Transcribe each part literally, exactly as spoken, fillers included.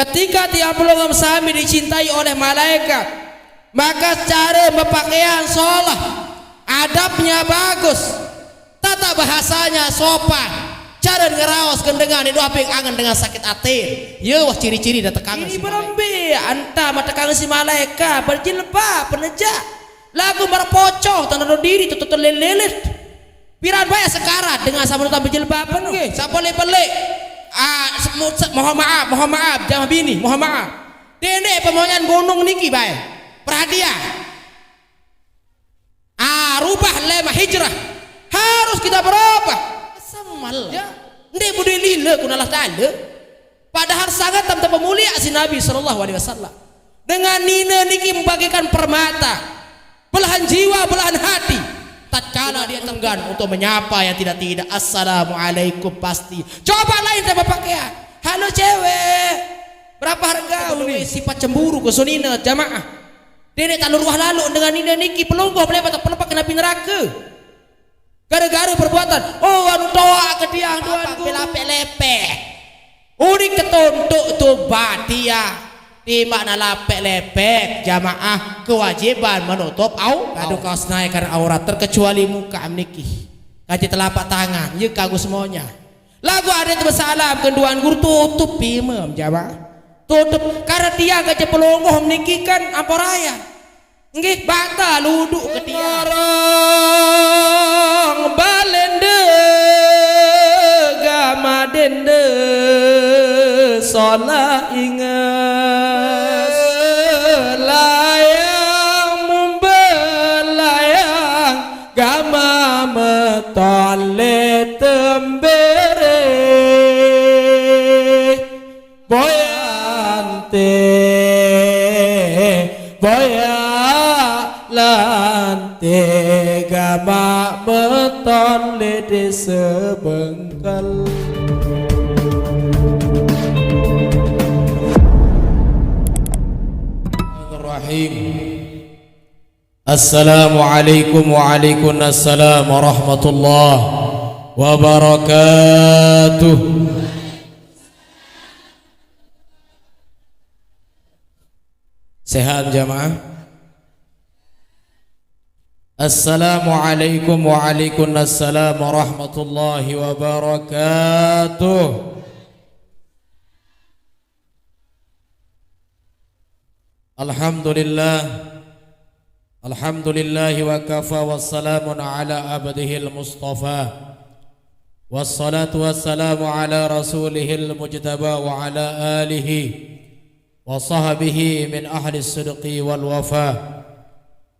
Ketika tiang pelungguh sami dicintai oleh malaikat, maka cara berpakaian solah, adabnya bagus, tata bahasanya sopan, cara ngeraos gendengan itu apik angen dengan sakit hati. Ya wah ciri-ciri dah tekang. Ini si malaikat. Berembe anta ma tekang si malaikat berjilbab penejak. Lagu merpocoh tanah diri tutup lelet. Piran bae sekarat dengan sabutan berjilbab. Nggih, sapa pelik-pelik. Ah, semu-, se-, mohon maaf, mohon maaf, jamaah bini, mohon maaf. Dene pemonyan gunung niki bae. Perhatian. Ah, rubah lema hijrah. Harus kita berubah. Semal. Ya. Ndek budhe lila kunalah tala. Padahal sangat tam pemulia si Nabi sallallahu alaihi wasallam. Dengan nina niki membagikan permata, belahan jiwa, belahan hati. Tatkala dia enggan untuk menyapa yang tidak-tidak, "Assalamualaikum," pasti. Coba lain sama pakaian. "Halo cewek, berapa harga?" Ini sifat cemburu ke sunina jamaah. Dene tak luruh lalu dengan nina niki pelungguh pelepak tak pelepak kena api neraka. Gara-gara perbuatan, oh, anu toa ke tiang tuan guru. Lapek-lepek. Udik ketuntuk tu batia. Timbak na lapek-lepek, jamaah kewajiban menutup au. Kadu kaos naikkan aurat terkecuali muka meniki. Kaji telapak tangan, ye kagus monya. Lagu ada tu bersalam ke tuan guru tutup pimem, jamaah. Tutup, karena tiang kaji pelungguh meniki kan amporaya. Nggih, bata luduk ke tiang. Ngarang balende gama dende sola inges. Layang mumbelayang gama metole tembere. Boyante, boya lante gama beton lede sebengkel. Rahim. Assalamualaikum wa alaikum assalam warahmatullahi wabarakatuh. Sehat jamaah? Assalamualaikum wa alaikum assalam warahmatullahi wabarakatuh. Alhamdulillah. Alhamdulillahi wa kafa wa salamun ala abdihil mustafa. Wassalatu wassalamu ala rasulihil mujtaba wa ala alihi wa sahbihi min ahli sidqi wal wafa.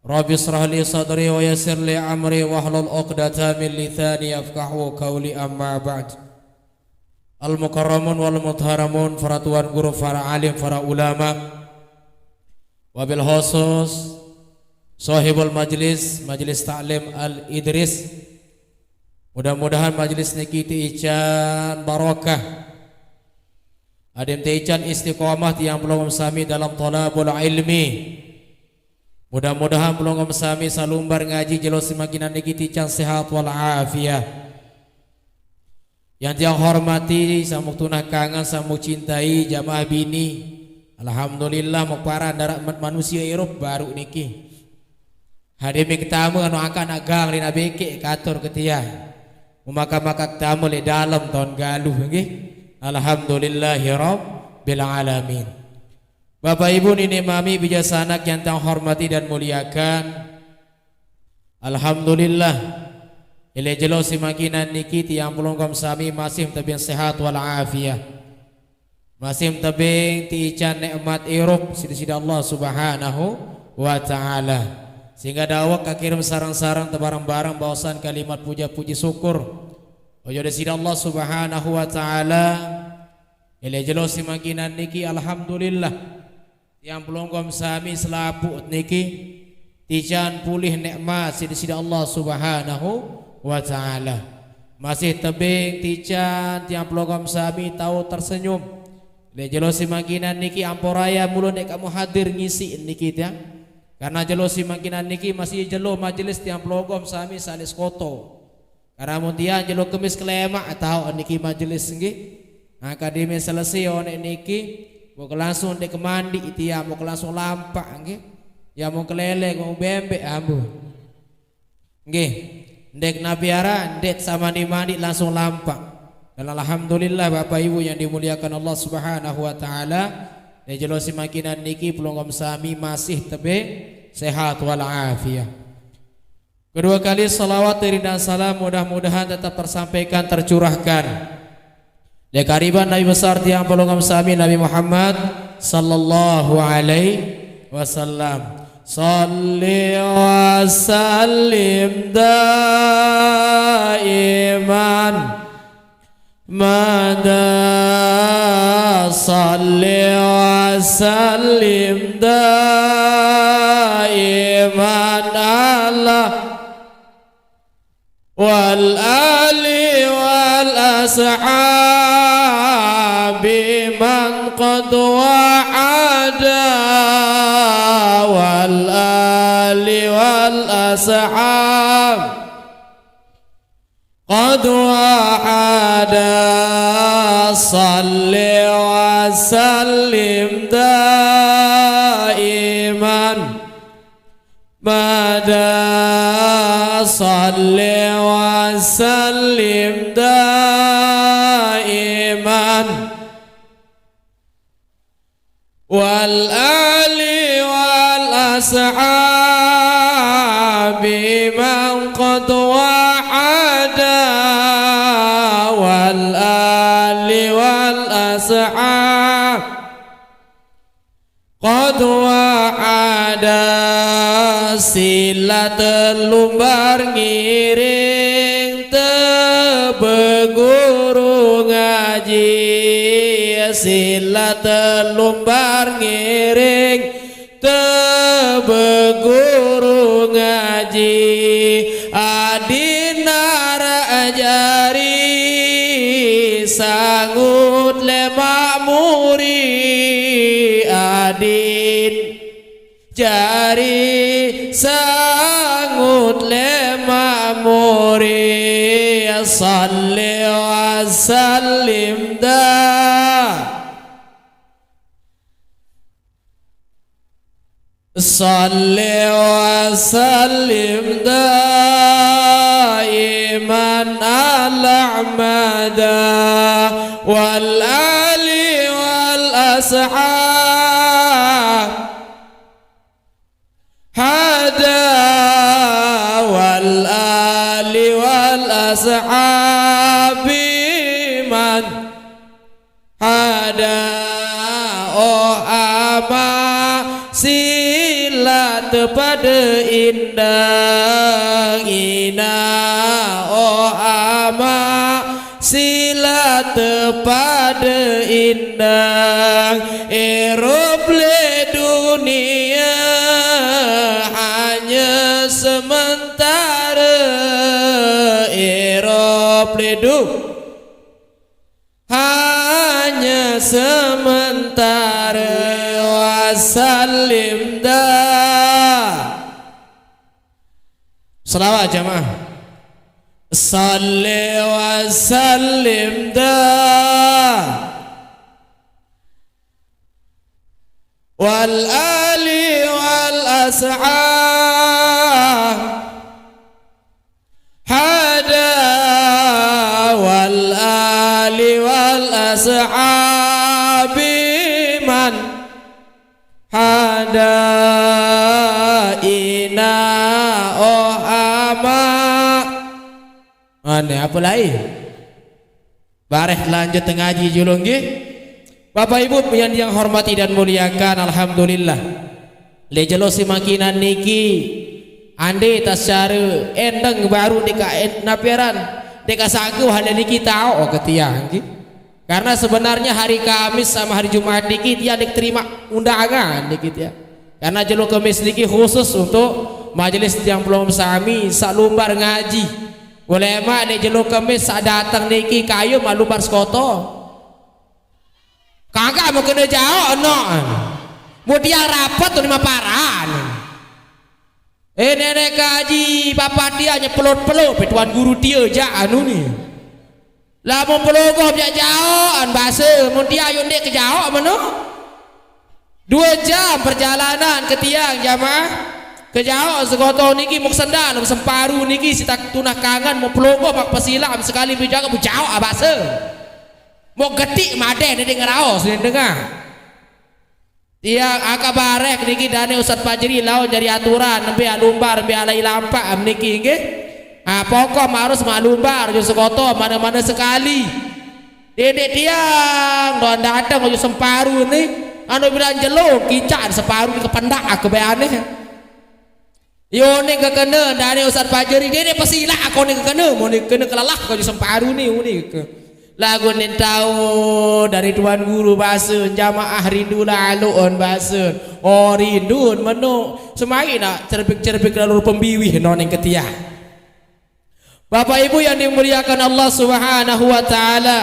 Rabbi israh li sadri wa yassir li amri wahlul uqdata min lisani yafqahu qawli, amma ba'd. Al-mukarramun wal muhtaramun, para tuan guru, para alim, para ulama, wabil khusus sahibul majlis, Majlis Taklim Al Idris. Mudah-mudahan majlis niki tiican barokah. Adim tiican istiqomah tiang pelungguh sami dalam thalabul ilmi. Mudah-mudahan pelungguh sami salumbar ngaji jelo semakinan niki tiican sehat wal afiat. Yang tiang hormati, samuk tunah kangen, samuk cintai, jamaah bini. Alhamdulillah, mok paran darat mat manusia irup baru niki. Hadir mi ketama anu angkat nak gang lina beke katur ke tiang. Memaka-maka ketama le dalam tahun galuh nggih. Alhamdulillahirabbil alamin. Bapak Ibu, nini mami, bijaksana yang tiang hormati dan muliakan. Alhamdulillah. Ile jelo simakinan niki tiang pelungguh sami masih tebing sehat wal afiat. Masih tebing tiican nikmat irup sida-sida Allah Subhanahu wa taala. Sehingga dawek kakirim sareng-sareng tebareng-bareng baosan kalimat puja puji syukur. Ojo sida Allah Subhanahu wa taala. Ile jelo simakinan niki alhamdulillah. Tiang pelungguh sami selapuh niki tiican pulih nikmat sida-sida Allah Subhanahu wa taala. Masih tebing tiican tiang pelungguh sami tau tersenyum. Le jelo simakinan niki amporaya mula nek kamu hadir ngisi niki tiang. Karena jelo simakinan niki masih jelo majelis tiang pelungguh sami salis koto. Karena mun tiang jelo kemis kelemak tau niki majelis nggih. Akademi selesai onek niki. Mongko langsung ndeq ke mandi tiang, mongko langsung lampaq, nggih. Ya, mongko lele, mongko bembeq, ampun. Nggih. Ndeq napi araq, ndeq samandi-mandi, langsung lampaq. Dan alhamdulillah, Bapak Ibu yang dimuliakan Allah Subhanahu wa Ta'ala, leq jelo simakinan niki pelungguh sami masih tebeng sehat walafiat. Kedua kali salawat, iring dan salam mudah-mudahan tetap tersampaikan, tercurahkan leq kariban Nabi besar tiang pelungguh sami, Nabi Muhammad sallallahu alaihi wasallam. Shalli wa sallim daiman mada, shalli wa sallim daiman ala wal ali wal ashabi man qad wahada, wal ali wal ashab qad wahada. Shalli wa sallim daiman mada, shalli wa sallim daiman wal ali wal ashabi man qad wahada, wal ali wal ashab qad wahada. Silaq telumbar ngiring tebeng guru ngaji, silaq telumbar ngiring tebeng guru ngaji. Adin araq jari sangut lemaq muri, adin jari sangut lemaq muri. Shalli wa sallim da, shalli wa sallim daiman ala mada, wal ali wal ashab hada, wal ali wal ashabi man hada. Oh ama, silaq tepade indang, ina, oh ama, silaq tepade indang. Irup leq dunie hanye sementare, irup leq du- hanye sementare. Wa sallim da. Selawat jamaah. Shalli wa sallim da, wal ali wal ashab hada, wal ali wal ashabi man hada, ina, oh ama. Ane, apa lain? Bareh lanjut ngaji julu nggih. Bapak Ibu yang, yang hormati dan muliakan, alhamdulillah. Leq jelo simakinan niki ande ta secare endeng baruq ndeq ka en-, napi aran, ndeq ka sanggup hal niki taoq ke tiang nggih. Karena sebenarnya hari Kamis sama hari Jumat niki tiang ndeq terimaq undangan niki tiang. Karena jelo Kamis niki khusus untuk majelis tiang pelungguh sami saq lumbar ngaji. Uleq lemaq leq jelo Kamis saq dateng niki kayuh maq lumbar sekoto. Kagak mau kene jaoq eno. Mau tiang rapet tuh lima paran. Eh, neneq kaji, bapak tiang nyepelot-pelot, pe tuan guru tiang jaq anu ni. Lamun pelungguh jaq jaoqan base, mun tiang ayo ndeq ke jaoq meno. Dua jam perjalanan ke tiang jamaah. Ke jaoq segoto niki muk sendal semparu niki sitak tunah kangen muk pelungguh mak pesilaq sekali bejaga bejaoq abase. Muk getik madeh niki ngeraos ni dengah. Tiang akak bareh niki dane Ustaz Fajri laun jari aturan nembe alumbar nembe alai lampaq niki nggih. Ah, pokok harus mak lumbar jo segoto mane-mane sekali. Dedek tiang, don dateng ojok semparu ni, anu bilang jelo, kicak semparu ni kependak aku be aneh. Yo ni kekene, dane Ustaz Fajri, dedek pesilaq aku ni kekene, mau ni kene kelelah kau semparu ni, uni ke. Lagu ni tahu dari Tuan Guru base, jamaah rindu lalu on base. Oh, rindu meno. Semari nak cerbik-cerbik lalu pembiwih noning ketiak. Bapak Ibu yang dimuliakan Allah Subhanahu wa taala,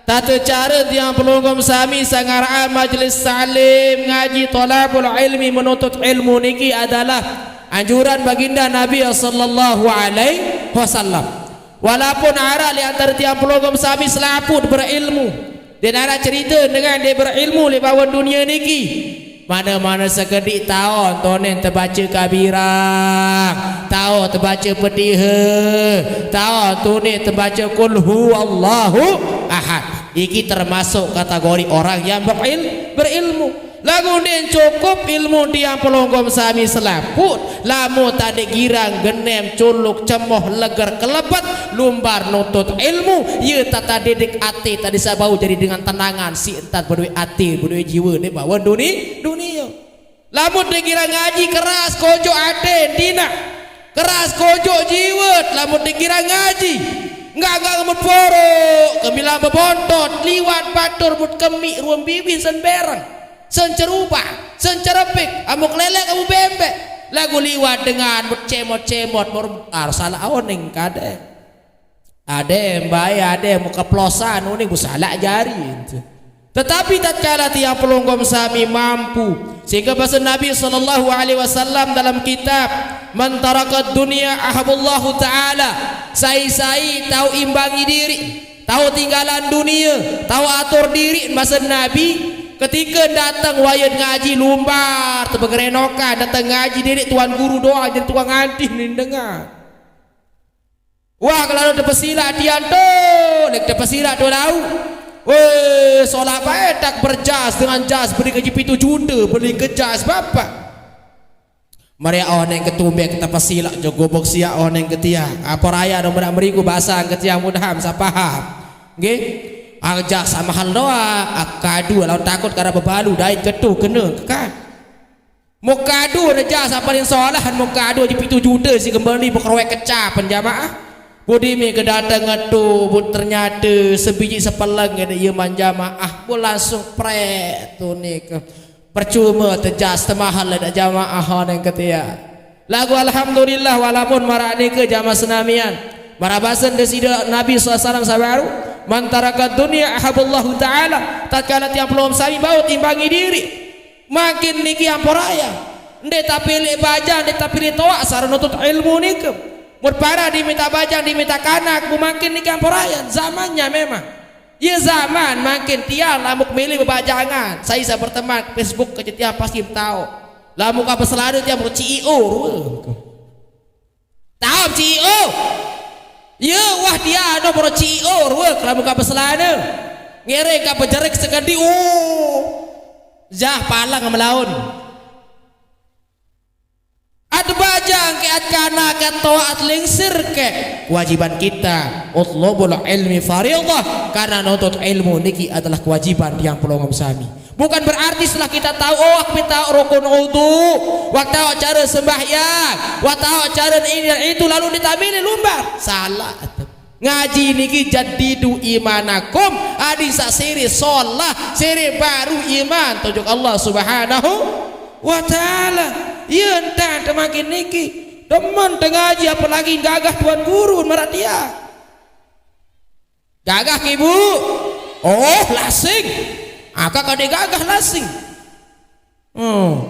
tata cara tiang pelungguh sami sangaraan majlis salim ngaji thalabul ilmi menuntut ilmu niki adalah anjuran baginda Nabi sallallahu alaihi wasallam. Walaupun araq leq antare tiang pelungguh sami selapuq berilmu, ndeq naraq cerite dengan ndeq berilmu leq bawon dunie niki. Mane-mane sekediq taoq tonen tebace kabirah, taoq tebace Fatihah, taoq tonen tebace Qul huwallahu ahad. Iki termasuk kategori orang yang beril-, berilmu. Laguq ndeq cukup ilmu tiang pelungguh sami selapuq, lamun taq ndeq girang genem culuk cemoh leger kelebet lumbar nuntut ilmu, ye tata didik ate tadi saq bau jari dengan tenangan siq entan bedoe ate, bedoe jiwe ndeq bawon duni-, dunie. Lamun ndeq girang ngaji keras kojok ate tinaq, keras kojok jiwet, lamun ndeq girang ngaji. Enggak, enggak ngemut poroq, kemilang bebontot, liwat batur mut kemiq ruem biwih sen bereng, sen cerubaq, sen cerebik, amuk lelek, amuk bembeq. Laguq liwat dengan mut cemot-cemot, mur-, ar salaq oning kade. Ade mbae, ade muk keplosan, uning muk salaq jari. Tetapi tatkala tiang pelungguh sami mampu, sehingga base Nabi sallallahu alaihi wasallam dalam kitab, "Man tarakad dunya ahabullahu ta'ala," sai-sai tao imbangi diriq, tao tinggalan dunie, tao atur diriq, base Nabi, ketike dateng wayah ngaji lumbar, tebegerenokan, dateng ngaji diriq tuan guru doang, jari tukang antih nindengan. Wah, kalau tepesilaq tiang tu, lek tepesilaq tu lau. Weh, solah bae tak berjas dengan jas beli gaji pitu juta, beli ke jas bapak. Meriak oneng ketumbek tepesilaq jo gobok siak oneng ketiak. Apa raya dong berak meriku basang ketiak mudahan sa paham. Nggih. Arjas mahal doang, akadu lawan takut kada bebalu dait ketu kena kekak. Mukadu reja saq paling solah, mukadu aje pitu jute siq kembali bekeroeq kecapen jamaah. Budi mi kedateng ngetu, but ternyate sebiji sepeleng ngene ie man jamaah, but langsung prek tu nike. Percume tejas temahel leq jamaah oneng ketia. Laguq alhamdulillah, walaupun maraq nike jamaah senamian. Maraq basen Deside Nabi sallallahu alaihi wasallam sabaru, "Man tarakad dunya ahabballahu ta'ala." Tatkala tiang pelungguh sami bau timbangi diriq. Mangkin niki amporaya. Ndeq tapilih bajang, ndeq tapilih toaq, saq aran nuntut ilmu nike. Mun parah diminta bajang, diminta kanak, bu mangkin niki amporaya. Zamannya memang. Ye zaman mangkin tiang lamun milih bebajangan. Sai saq berteman Facebook kance tiang pasti taoq. Lamun ka beselade tiang beruq C E O rue. Taoq C E O. Ye, wah, dia anu bro C E O rue kelamun ka beselane. Ngiring ka bejerik sekediq, oh. Jah palang melaun. At bajang ke, at kanak ke, toaq, at lingsir ke. Kewajiban kita, utlubul ilmi faridah, karena nuntut ilmu niki adalah kewajiban tiang pelungguh sami. Bukan berarti setelah kita tahu, oh, aku tahu rukun wudu, wah tahu cara sembahyang, wah tahu cara ini dan itu, lalu ditamili lumbar. Salah. Ngaji niki jaddidu imanakum, adi saq sire solah, sire baru iman tojok Allah Subhanahu wa Ta'ala. Ye entan temangkin niki, demen te ngaji, apalagi gagah tuan guru maraq tiang. Gagah ke, Bu? Oh, lasing. Akak kade gagah lasing. Oh.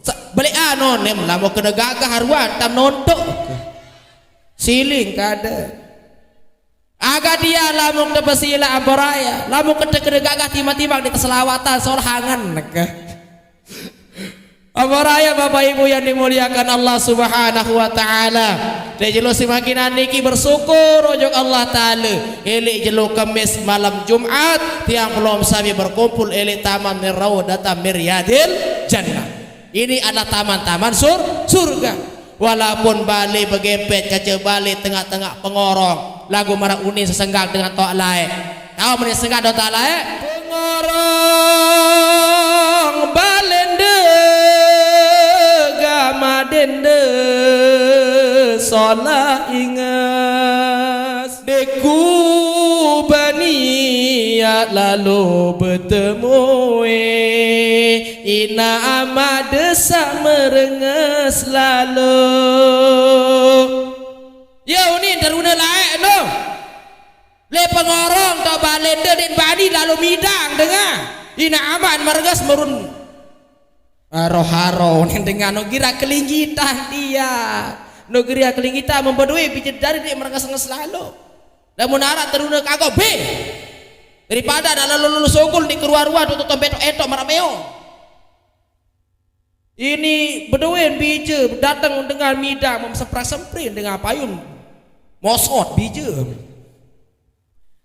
Sa-, beleq anu nem lamun kene gagah aruan tam nontok. Siling kade. Agak dia lamun tepesilaq amporaya. Lamun kete kene gagah timbang-timbang di keselawatan solah angen neke. Apa raya Bapak Ibu yang dimuliakan Allah Subhanahu wa taala. Dek jelo simakinan niki bersyukur ojok Allah Taala. Elek jelo Kemis malam Jumat, tiang pelom sami berkumpul elek taman min raudata min riyadil jannah. Ini adalah taman-taman sur surga. Walaupun bale begempet kaca bale tengah-tengah pengorong, lagu maraq unin sesenggak dengan toaq laeq. Taoq meni senggak dengan toaq laeq? Pengorong balende gamadende solah inges. Deku bani ya lalo betemue, ina amade saq merenges lalo. Ye unin terune laeq no. Le pengorong toq balende ndeq bani lalo midang dengah. Ina amaq merenges merun. Haro-haro nendengah no gira kelingitan dia. No gira kelingitan membedoe bije dari ndeq merenges-renges lalo. Lamun araq terune kagok be. Daripada dak lalo lulus sugul ndeq keruan-ruan tutuq tombe etok-etok maraq meo. Ini bedoen bije dateng dengan midang memsemprak-semprin dengan payun mosot bije.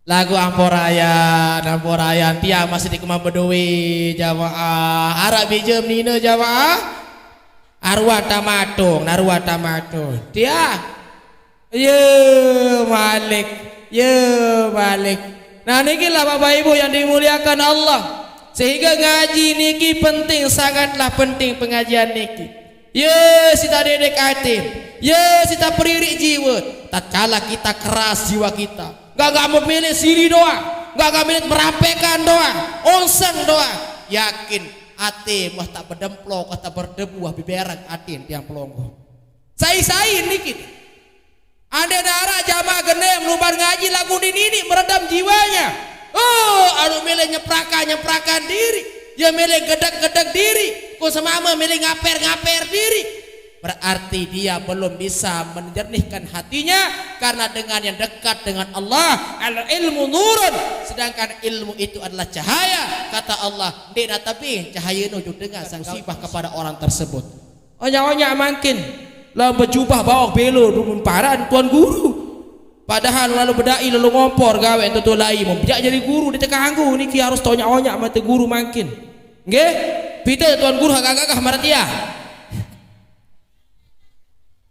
Lagu amporayan, amporayan, tiang masih dikemang bedoe, jamaah. Araq bije menine, jamaah. Aruan tamatung, naruan tamatung. Tiang. Ye Malik, ye Malik. Nah, niki lah Bapak Ibu yang dimuliakan Allah. Sehingga ngaji niki penting, sangatlah penting pengajian niki. Ye sita dedek atin, ye sita peririk jiwe. Tatkala kita keras jiwa kita, nggak nggak memilih siri doang, nggak nggak milih merampekan doang, onseng doang. Yakin ate mah tak berdemplok, tak berdebu, ah, bibereng atin tiang pelonggo. Sai-sai niki. Ande daraq jamaah genem lumbar ngaji laguq niniq meredam jiwanya. Oh, aduh, mele nyeprakan-nyeprakan diri. Ya mele gedeg-gedeg diri. Ku semame mele ngaper-ngaper diri. Berarti dia belum bisa menjernihkan hatinya karena dengan yang dekat dengan Allah, al ilmu nurun, sedangkan ilmu itu adalah cahaya. Kata Allah, ndeq natebing cahaya nuju dengan sang sibah kepada orang tersebut. Onyak-onyak mangkin, lamun bejubah baoq belo rumun paran tuan guru. Padahal lalu bedai lalu ngompor gaweq tutu lai, mun bejaq jari guru ndeq tekanggo niki harus tonyak-onyak mate guru mangkin. Nggih? Pite tuan guru agak gagah maraq tiang.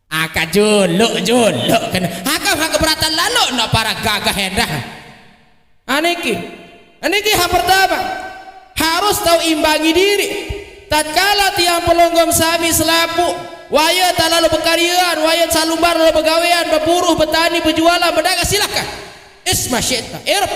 Akak juluk-juluk kene. Akak mah keberatan lalu nak para gagah endah. Aniki, aniki hal pertama, harus tahu imbangi diri. Tatkala tiang pelonggom sami selapuq, wayah talalu bekaryean, wayah salumbar lalu begawean, beburuh, betani, bejualan, bedagang, silahkan. Isma syi'ta, irep,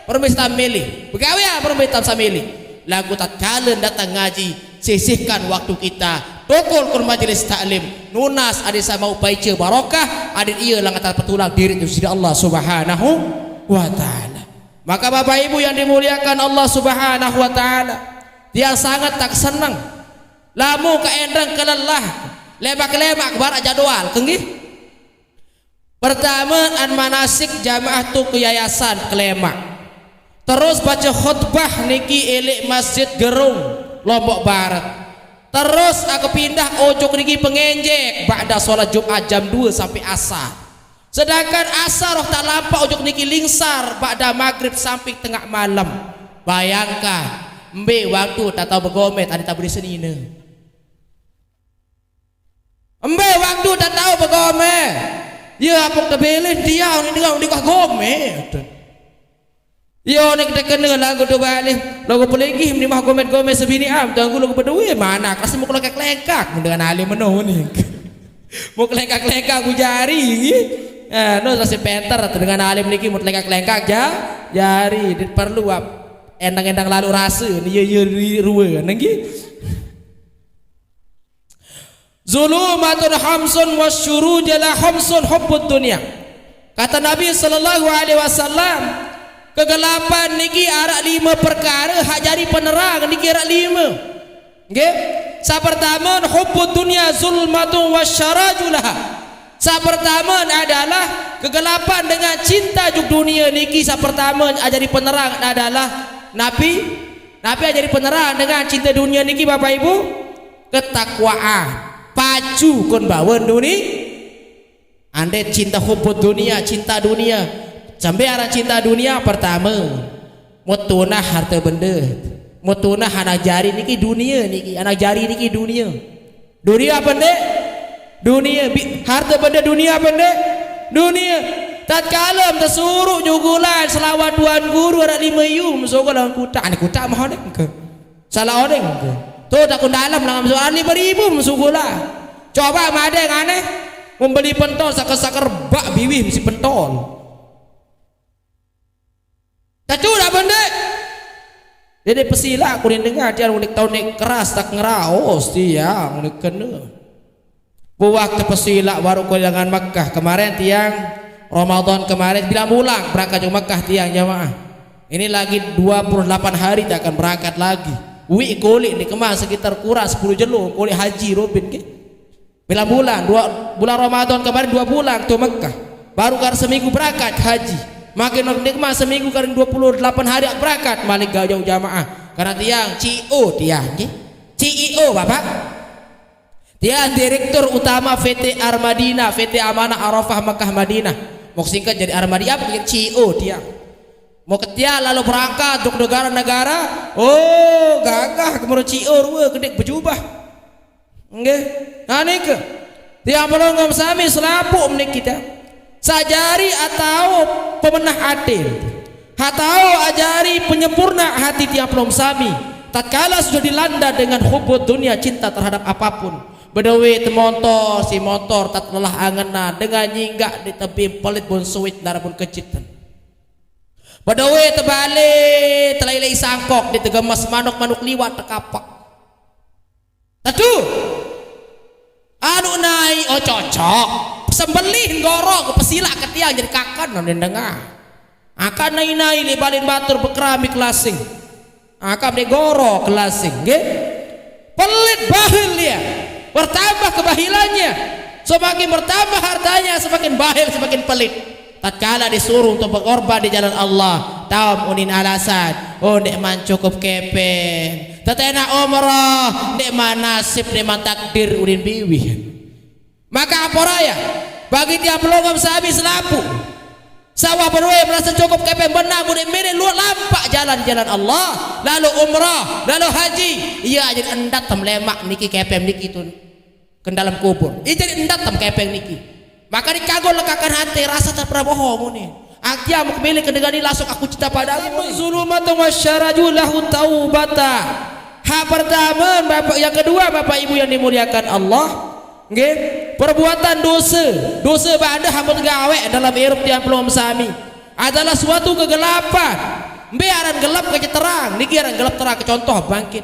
permista milih, begawean permista samilih. Laguq tatkala datang ngaji, sisihkan waktu kita, tokol kur majelis taklim, nunas adin sama upaice barokah, adin ie langan tapetulang diriq tu side Allah Subhanahu wa Ta'ala. Maka Bapak Ibu yang dimuliakan Allah Subhanahu wa Ta'ala, tiang sanget tak seneng lamun ke endeng kelelah, lemaq-lemaq kebaraq jadwal, kenggih? Pertame, an manasik jamaah tu ke yayasan kelemaq. Terus bace khutbah niki eleq Masjid Gerung, Lombok Barat. Terus aku pindah ojok niki pengenjek ba'da sholat Jumat jam due sampai asar. Sedangkan asar roh tak lampaq ojok niki lingsar ba'da maghrib sampai tengaq malem. Bayangkan, mbe waktu tak tao begome, tadi tak beri senine. Embe waktu tak tao begome. Ye apuk tebelin dia ni dengan dikah gome. Ye nek tekene lagu tu balik. Lagu peligi meni mah gome-gome sebini am, tanggu lagu bedue mana? Kasih mau kelengkak-kelengkak dengan alim meno ni. Mau kelengkak-kelengkak ku jari ni. Eh, no rasa penter dengan alim niki mau kelengkak-kelengkak ja, jari. Dit perlu ap. Endang-endang lalu rasa ni ye ye rue nenggi. Zulumatun khamsun wa syurujala khamsun hubbud dunya. Kata Nabi sallallahu alaihi wasallam, kegelapan niki araq lime perkare, hak jari penerang niki araq lime. Nggih. Saq pertame, hubbud dunya zulmatun wa syarajulaha. Saq pertame adalah kegelapan dengan cinta juk dunia niki, saq pertame ajari penerang adalah Nabi. Nabi ajari penerang dengan cinta dunia niki, Bapak Ibu. Ketakwaan. Pacu kon bawa duni. Ande cinta hubbud dunia, cinta dunia. Sampai arah cinta dunia pertama. Mutunah harta benda. Mutunah anak jari niki dunia niki, anak jari niki dunia. Dunia apa nde? Dunia. Bi-, harta benda dunia apa nde? Dunia. Tatkala tersuruh jugulan selawat tuan guru ada lima yum, sogo lawan kutak. Ane kutak mah oneng ke? Salah oneng ke? Tuh tak dalam langsung ada lima ribu sugulan. Coba madeng aneh membeli pentol saker-saker bak biwih mesti pentol. Tacu dak bende. Jadi pesila aku ni dengar dia unik tau nek keras tak ngeraos dia unik kena. Buah ke pesila baru kehilangan Mekah kemarin tiang Ramadan kemarin bilang pulang berangkat ke Mekah tiang jamaah. Ini lagi dua puluh delapan hari tak akan berangkat lagi. Wi kulit ni kemas sekitar kurang sepuluh jelo kulit haji robin ke. Bilang bulan, dua, bulan Ramadan kemarin dua bulan tu Mekah. Baru kar seminggu berangkat haji. Makin nikmat seminggu kar dua puluh delapan hari berangkat malik gajau jamaah. Karena tiang C E O tiang, nggih. C E O, Bapak. Tiang direktur utama P T Armadina, P T Amanah Arafah Mekah Madinah. Mau singkat jadi Armadi apa? C E O tiang. Mau ketiak lalu berangkat untuk negara-negara. Oh, gagah kemero C E O rua kedik berjubah. Nggih. Nah, nika. Tiang pelonggom sami selapuq menik kita. Sajari atau pemenah atil. Hatau ajari penyempurna hati tiang pelonggom sami. Tatkala sudah dilanda dengan hubud dunia, cinta terhadap apapun. Bedowe temontor, si motor tak lelah angena dengan nyinggak di tebing pelit bun suit darabun keciten. Bedowe tebale telai-lai sangkok di tegemes manuk-manuk liwat tekapek. Tetu. Anu nai, oh, cocok. Sembelih goro ke pesila ke tiang jadi kaken nang dengah. Akan nai-nai li balin batur bekeramik lasing. Akan dek goro ke lasing, nggih. Pelit bahil dia. Bertambah kebahilannya. Semakin bertambah hartanya, semakin bahil, semakin pelit. Tatkala disuruh untuk berkorban di jalan Allah, taom unin alasan, oh, ndeqman cukup kepeng. Tetena umrah, ndeqman nasib, ndeqman takdir unin biwih. Maka aporaya, bagi tiang pelungguh sami selapuq, sawah bedoe merasa cukup kepeng benang unin mene luar lampaq jalan, jalan Allah, lalu umrah, lalu haji, ia jadi endat tem lemaq niki kepeng niki tun. Kendalem kubur. Ie jari endat tem kepeng niki. Maka dikagul lekakan hate, rasa tepraboho muni. Atia mukmili kedengani lasuk aku cinta padamu muni. Zulumatun wasyaraju lahu taubata. Hak pertama, Bapak, yang kedua, Bapak Ibu yang dimuliakan Allah, nggih, perbuatan dosa, dosa bade hamba tegaweq dalam irup tiang pelungguh sami adalah suatu kegelapan. Mbe aran gelap kece terang, niki aran gelap terang ke contoh bangkit.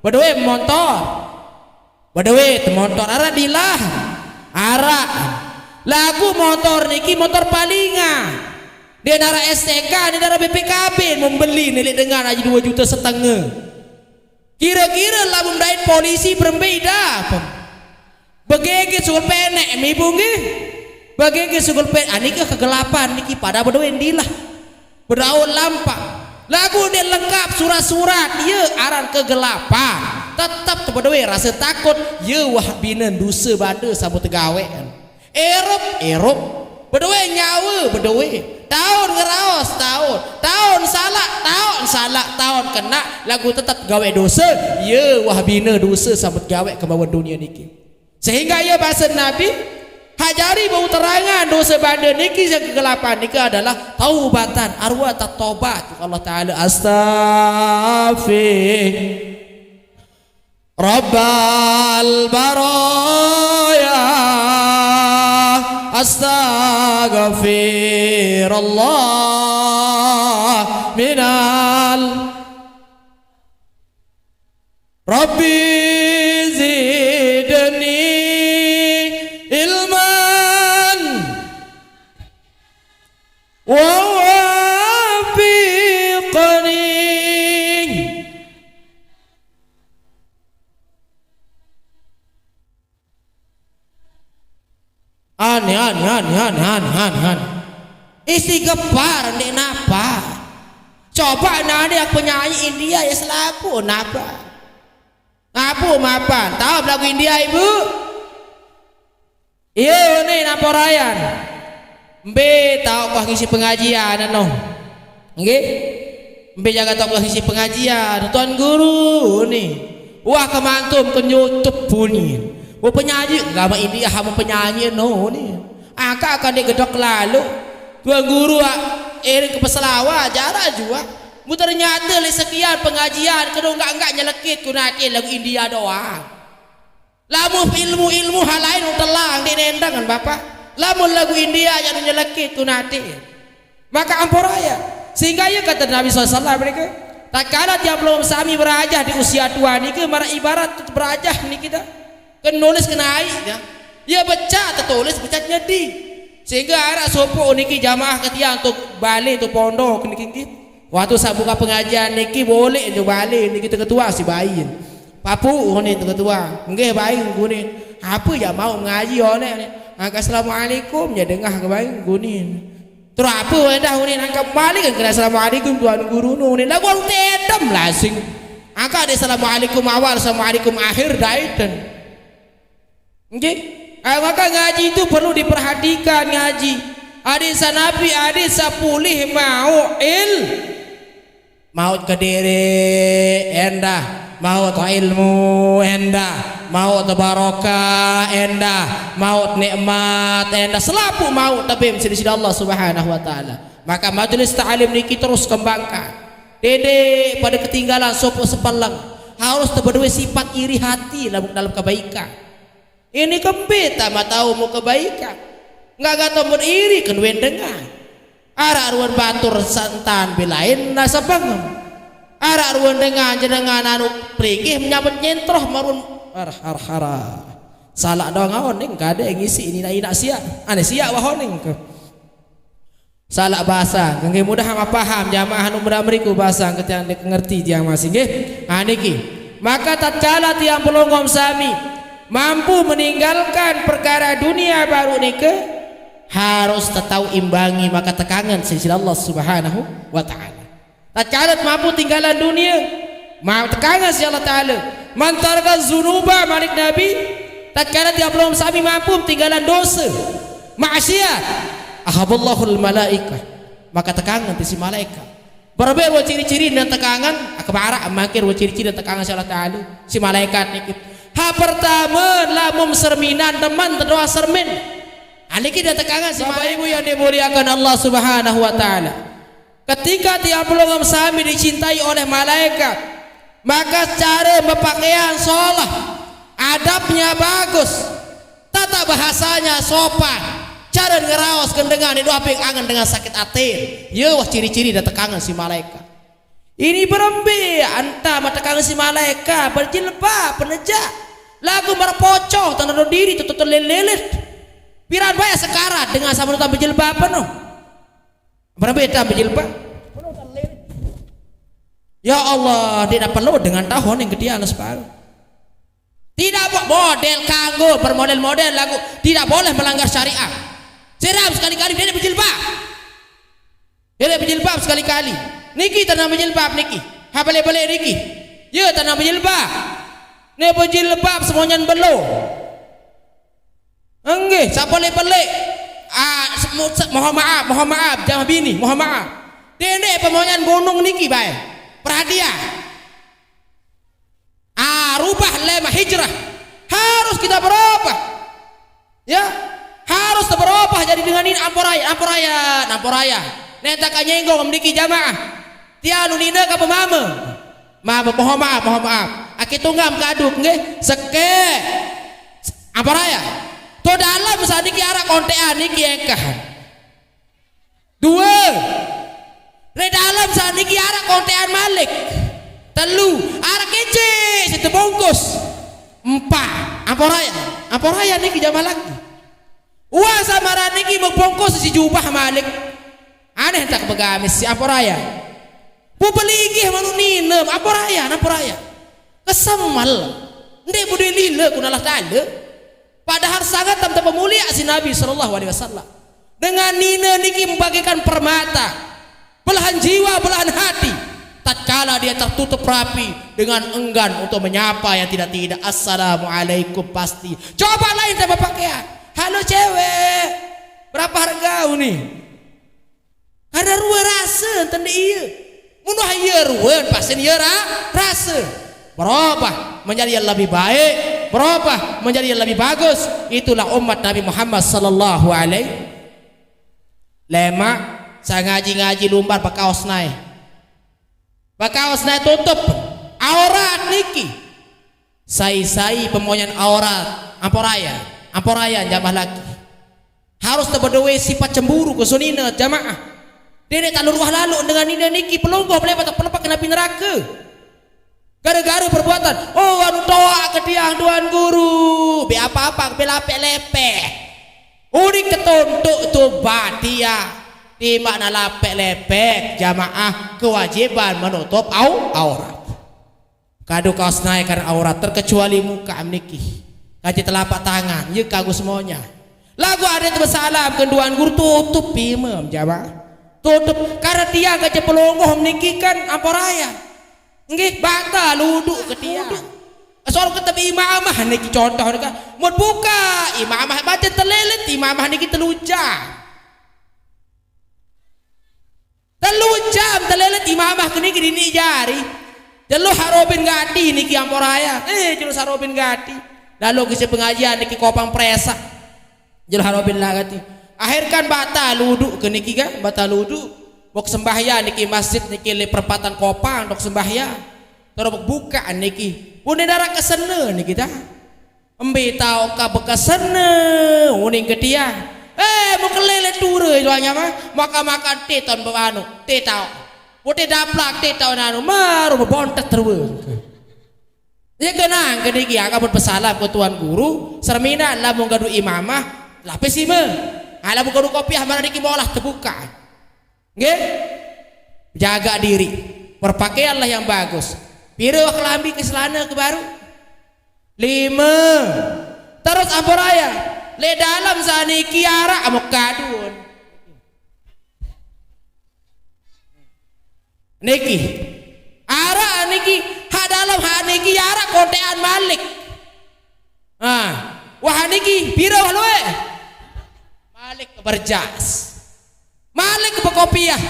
Bedoe montor. Bedoe te montor araq dilah. Araq. Laguq montor niki montor palingan. Ndeq naraq S T K, ndeq naraq B P K B, membeli ni leq dengan aji due jute setenge. Kire-kire lamun ndait polisi berembe idapem? Begege sugul peneq, mibu nggih. Begege sugul peneq, ah, niki kegelapan niki, padahal bedoe dilah. Beraun lampaq. Laguq ndeq lengkap surat-surat, ie aran kegelapan. Tetep tebedoe rase takut, ie wah bine duse bade sambut tegaweq. Irup, irup. Bedoe nyawe, bedoe. Taun ngeraos, taun. Taun salaq, taun salaq, taun kenaq, laguq tetep gaweq dose, ie wah bine dose sambut gaweq kemauan dunie niki. Sehingga ie basen Nabi, hajari bau terangan dose bande niki saq kegelapan niki adalah taubatan, arwah tatobat. Allah Ta'ala, astaghfir Rabbal baraya, astaghfirullah minal Rabbi zidni ilman wa wafiqni. Ane, ane, ane, ane, ane, ane, ane. Istighfar ndeq napa. Coba nane aku penyanyi India ie selapuq napa. Ngapu Mapan, tau lagu India, Ibu? Iya, ni naporayan. Mbe tau kok ngisi pengajian, anu? Nggih? Mbe jaga tau kok ngisi pengajian, Tuan Guru ni. Wah, kemantum kenyucup bunyi. Mau penyanyi, nggak sama India, sama penyanyi, no, ni. Angka akan digedok lalu. Tuan Guru, ah, iring ke peselawa, jarak juga. Mu ternyata le sekian pengajian, kedua enggak-enggak nyelekit ku nate lagu India doang. Lamun ilmu-ilmu hal lain telang di nendang kan Bapak. Lamun lagu India yang nyelekit ku nate. Maka amporaya. Sehingga ia kata Nabi sallallahu alaihi wasallam mereka, tatkala tiap belum sami berajah di usia tua niki, mara ibarat berajah niki dah. Kan nulis kena air ya. Ia baca tertulis, baca nyedi. Sehingga arak sopok niki jamaah ketiang tu balik tu pondok niki, niki. Waktu saya buka pengajian niki boleh tu balik niki tu ketua si bayin. Papu ni tu ketua. Nggih bayin guni. Apa ya mau ngaji oleh ni? Angka assalamualaikum ya dengah ke bayin guni. Terus apa endah guni angka balik kan kena assalamualaikum tuan guru nu ni. Lagu orang tedem lah sing. Angka ada assalamualaikum awal, assalamualaikum akhir, daiten. Nggih. Ah, maka ngaji itu perlu diperhatikan ngaji. Hadis Nabi, hadis sepuluh mau il. Maut kediri endah, maut ilmu endah, maut barokah endah, maut nikmat endah, selapu maut tabim sini Allah Subhanahu wa taala. Maka majelis ta'lim niki terus kembangkan. Dede pada ketinggalan sopo sepeleng harus tebedue sifat iri hati dalam, dalam kebaikan. Ini kembe tama tau mu kebaikan. Enggak gato mun iri kenuin dengan. Arak ruan batur santan bilain nasa bangem. Arak ruan dengan jenengan anu peligih menyambut nyentroh marun. Har har hara. Salah dong aoning kade ngisi ini nak inak siak. Ane siak wahoning ke. Salah bahasa, nggih mudah mapaham jamaah anu mudah meriku bahasa ketiang ngerti tiang masih nggih. Ha niki. Maka tatkala tiang pelongom sami mampu meninggalkan perkara dunia baru nike harus tetau imbangi maka tekangan sisi Allah Subhanahu wa taala. Tatkala mampu tinggalan dunia, mau tekangan si Allah Taala. Man taraka zunuba malik Nabi, tatkala tiap belum sami mampu tinggalan dosa, maksiat, ahaballahul malaikah, maka tekangan ti si malaikat. Berber wa ciri-ciri dan tekangan, akbara mangkir wa ciri-ciri dan tekangan si Allah Taala, si malaikat niki. Ha pertama lamun serminan teman terdoa sermin. Aniki dan tekangan si Bapak Ibu yang dimuliakan Allah Subhanahu wa taala. Ketika tiap pelungguh sami dicintai oleh malaikat, maka cara berpakaian solah, adabnya bagus, tata bahasanya sopan, cara ngeraos gendengan itu apa yang angen dengan sakit hati. Ya wah ciri-ciri dan tekangan si malaikat. Ini berembe anta matekangan si malaikat berjilbab peneja. Lagu merpocoh tanah diri tutup lelet. Piran banyak sekarat dengan sama berjilbab penuh. Berembe tak berjilbab. Ya Allah, tidak perlu dengan tahun yang gede alas baru. Tidak model kanggo bermodel-model lagu tidak boleh melanggar syariat. Siram sekali-kali dia berjilbab. Dia berjilbab sekali-kali. Niki tanah berjilbab niki. Ha balik-balik niki. Ya tanah berjilbab. Ni berjilbab semuanya belo. Enggih, siapa pelik-pelik? Ah, mohon maaf, mohon maaf, jamaah bini, mohon maaf. Dendek pemohon gunung niki bae. Perhatian. Ah, rubah lema hijrah. Harus kita berubah. Ya, harus berubah jadi dengan ini amporaya, amporaya, amporaya. Neta kanyenggo memiliki jamaah. Tianu nina ke pemama. Maaf, mohon maaf, mohon maaf. Aki tunggam kaduk nggih, seke. Amporaya. To dalam saniki arah kontean niki engkah. Dua. Re dalam saniki arah kontean malik. Telu. Arah kece situ bungkus. Empat. Amporaya. Amporaya niki jamaah lagi. Wah samaran niki mau bungkus si jubah malik. Aneh tak begamis si amporaya. Pu peligih manu ninem amporaya, amporaya. Kesemal. Ndek budai lila kunalah tala. Padahal sangat tam pemulia si Nabi sallallahu alaihi wasallam. Dengan nina niki membagikan permata, belahan jiwa, belahan hati. Tatkala dia tertutup rapi dengan enggan untuk menyapa yang tidak-tidak, "Assalamualaikum," pasti. Coba lain tanpa pakaian. "Halo cewek, berapa harga nih?" Karena rue rasa tende iya. Munuh iya rue, pasti iya ra, rasa. Berubah menjadi yang lebih baik, berubah menjadi yang lebih bagus. Itulah umat Nabi Muhammad sallallahu alaihi. Lemak, saya ngaji-ngaji lumbar bekaos naik. Bekaos naik tutup aurat niki. Sai-sai pemonyan aurat, amporaya, amporaya jamaah laki. Harus tebedoe sifat cemburu ke sunina jamaah. Dene tak luruh lalu dengan nina niki pelungguh melepat pelepak kena api neraka. Gara-gara perbuatan, oh, anu toa ke tiang tuan guru, be apa-apa, be lapek lepek. Udik ketontok tu batia, di makna lapek lepek, jamaah kewajiban menutup au, aurat. Kadu kaos naik karena aurat terkecuali muka niki. Kaji telapak tangan, ye kagus monya. Lagu ada tu bersalam ke tuan guru tutup imam jamaah. Tutup karena tiang kaji pelungguh niki kan amporaya. Nggih, batal uduk ke tiang. Soal ketemu imamah niki contoh niki. Mun buka, imamah baca telelet, imamah niki telu jam. Telu jam telelet imamah ke niki dini jari. Jelo harobin gati niki amporaya. Eh, jelo harobin gati. Lalu kisi pengajian niki kopang presa. Jelo harobin lah gati. Akhir kan batal uduk ke niki kan, batal uduk. Bok sembahyang niki masjid niki le perempatan kopang dok sembahyang. Terus buka niki. Pun darah kesene niki dah. Embe tau ka bekesene uning ke tiang. Eh, mau kelele ture jualnya mah. Makan-makan te taun bebanu. Te tau. Mau te daplak te taun anu. Maru bebontet terus. Ya kenang ke niki ya, kabut pesalam ke tuan guru. Sermina lamun gaduh imamah. Lapis ime. Ah, lamun gaduh kopiah mana niki molah terbuka. Nggih? Jaga diri. Berpakaianlah yang bagus. Pira wah kelambi ke celana ke baru? Lima. Terus amporaya. Le dalam saniki arak amok kadun. Niki. Arak niki, ha dalam ha niki arak kontean malik. Ah, wah niki pira wah luwe? Malik ke berjas. Malik ke kopiah.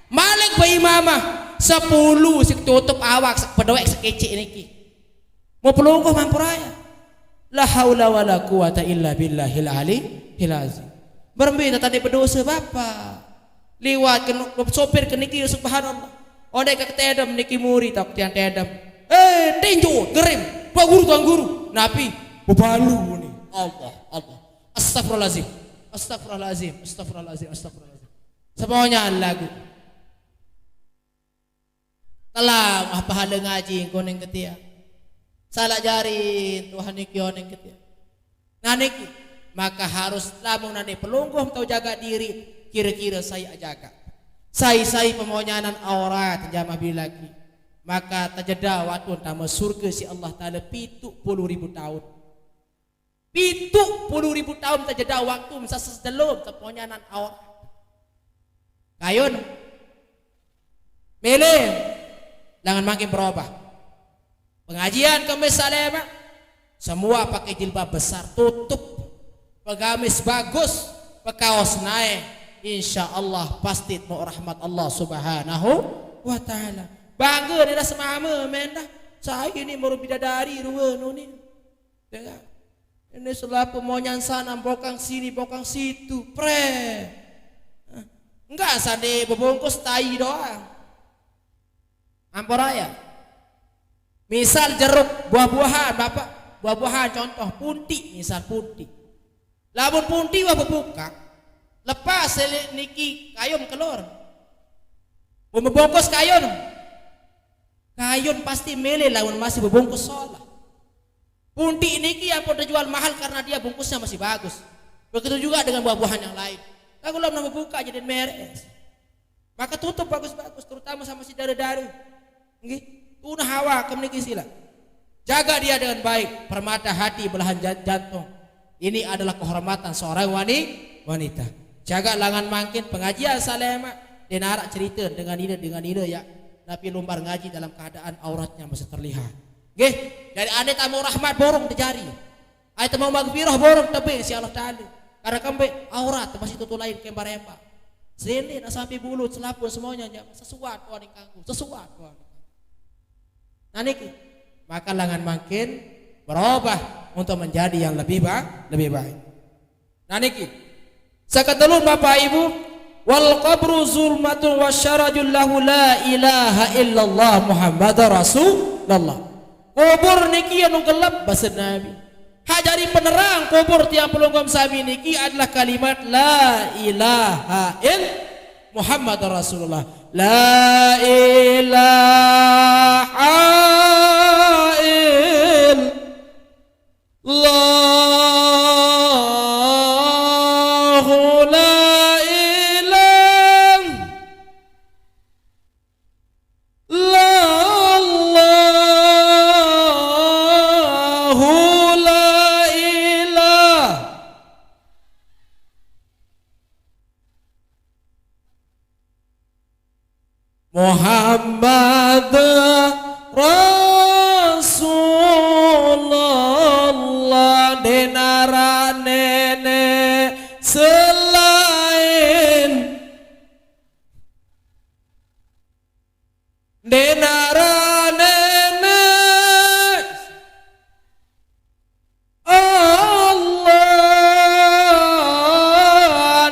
Malik ke imamah. Sepuluh sik tutup awak sik pedowek sekecik niki. Mau pelungguh mamporaya. La haula wala quwata illa billahil aliyil azim. Berembe tadi berdosa bapa. Liwat ke sopir ke niki subhanallah. Ode ke tedem niki muri tak tiang tedem. Eh, tinju, gerim. Pak guru, tuan guru. Napi? Bebalu ni. Allah, Allah. Astagfirullahalazim. Astagfirullahalazim. Astagfirullahalazim. Astagfirullahalazim. Semuanya lagu. Telah mah pahala ngaji kuning ketia. Salah jari Tuhan niki oning ketia. Nah niki, maka harus lamun nani pelungguh tau jaga diri, kira-kira saya jaga. Sai-sai pemonyanan aurat jamaah bilaki. Maka terjeda waktu tama surga si Allah Ta'ala pitu puluh ribu tahun. Pitu puluh ribu tahun terjeda waktu masa sedelum teponyanan aurat. Kayun. Milih. Jangan makin berubah. Pengajian Kemis Salema. Semua pakai jilbab besar, tutup. Pegamis bagus, pekaos naik. Insya Allah pasti mau rahmat Allah Subhanahu wa Ta'ala. Bangga ni dah semama men dah. Saya ni baru bidadari dua nu ni. Dengar. Ini selalu pemonyan sana, bokang sini, bokang situ. Pre. Enggak sandi bebungkus tai doang. Amporaya. Misal jeruk, buah-buahan, Bapak. Buah-buahan contoh, punti, misal punti. Lamun punti wah bebuka, lepas niki kayun keluar. Bebungkus kayun. Kayun pasti milih lamun masih bebungkus solah. Punti niki yang pun terjual mahal karena dia bungkusnya masih bagus. Begitu juga dengan buah-buahan yang lain. Lagu lom nama buka jadi meres. Maka tutup bagus-bagus, terutama sama si dare-dare. Nggih, tuna hawa kem niki sila. Jaga dia dengan baik, permata hati belahan jan- jantung. Ini adalah kehormatan seorang wani- wanita. Jaga langan mangkin pengajian Salema. Denarak cerita dengan ini dengan ini ya. Nabi lumbar ngaji dalam keadaan auratnya masih terlihat. Nggih, dari ane tamu rahmat borong tejari. Ai tamu magfirah borong tebeng si Allah Taala. Karena kembe aurat masih tutu lain kembar-embar. Sini nak sampai bulu selapun semuanya jamaah. Sesuatu ning kanggo, sesuatu ning kanggo. Nah niki, maka lengan makin berubah untuk menjadi yang lebih ba-, lebih baik. Nah niki, sakatelun Bapak Ibu, wal qabru zulmatun wasyarajul lahu la ilaha illallah Muhammadar Rasulullah. Kubur niki anu gelap basa Nabi. Hak jari penerang kubur tiang pelungguh sami niki adalah kalimat la ilaha ill Muhammadar Rasulullah. La ilaha illallah, la ilaha illallah, la ilaha Muhammad Rasulullah, denara nene selain, denara nene Allah,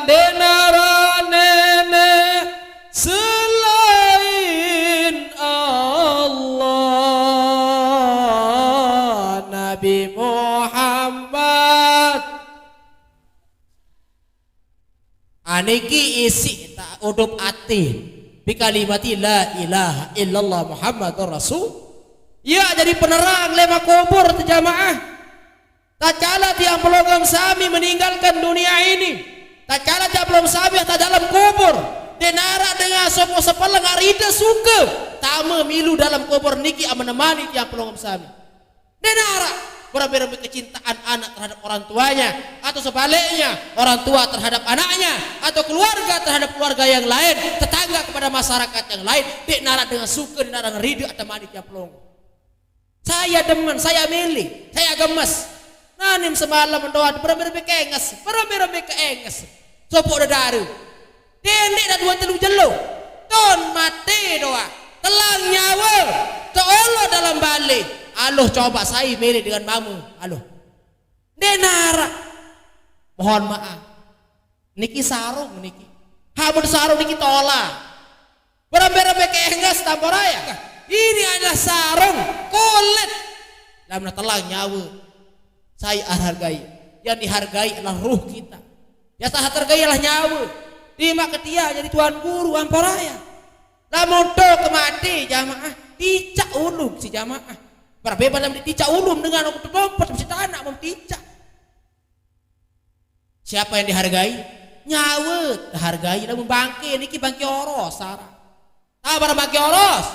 denara nene selain Allah, Nabi Muhammad. Aniki isi tak udup ati bi kalimati la ilaha illallah Muhammadur Rasul. Ya jadi penerang lema kubur tu jamaah. Tatkala tiang pelungguh sami meninggalkan dunia ini, tatkala tiang pelungguh sami ta dalam kubur, denara dengan sopo sepeleng arida suka tama milu dalam kubur niki menemani tiang pelungguh sami. Denara berembe-rembe kecintaan anak terhadap orang tuanya, atau sebaliknya orang tua terhadap anaknya, atau keluarga terhadap keluarga yang lain, tetangga kepada masyarakat yang lain. Denara dengan suka, denara dengan rida atemani tiang pelungguh. Saya demen, saya milih, saya gemes. Nanim semalam doa berembe-rembe keenges, berembe-rembe keenges. Sopo dedare. Dendek dah dua telu jelo. Ton mate doa. Telang nyawa. Teolo dalam balik. Aluh coba saya milih dengan mama. Aluh. Denara. Mohon maaf. Niki sarung niki. Hamun sarung niki tola. Berembe-rembe keenges tamporaya. Ini adalah sarung kulit. Lam telang nyawa. Saya hargai. Yang dihargai adalah ruh kita. Yang saya hargai adalah nyawa. Terima ketia jadi tuan guru amporaya. Lamun to kemati jamaah, ticak ulum si jamaah. Berbeda dalam ticak ulum dengan aku terlompot si tanah memticak. Siapa yang dihargai? Nyawa dihargai. Lamun bangke niki bangke oros, sara. Tabar bangke oros.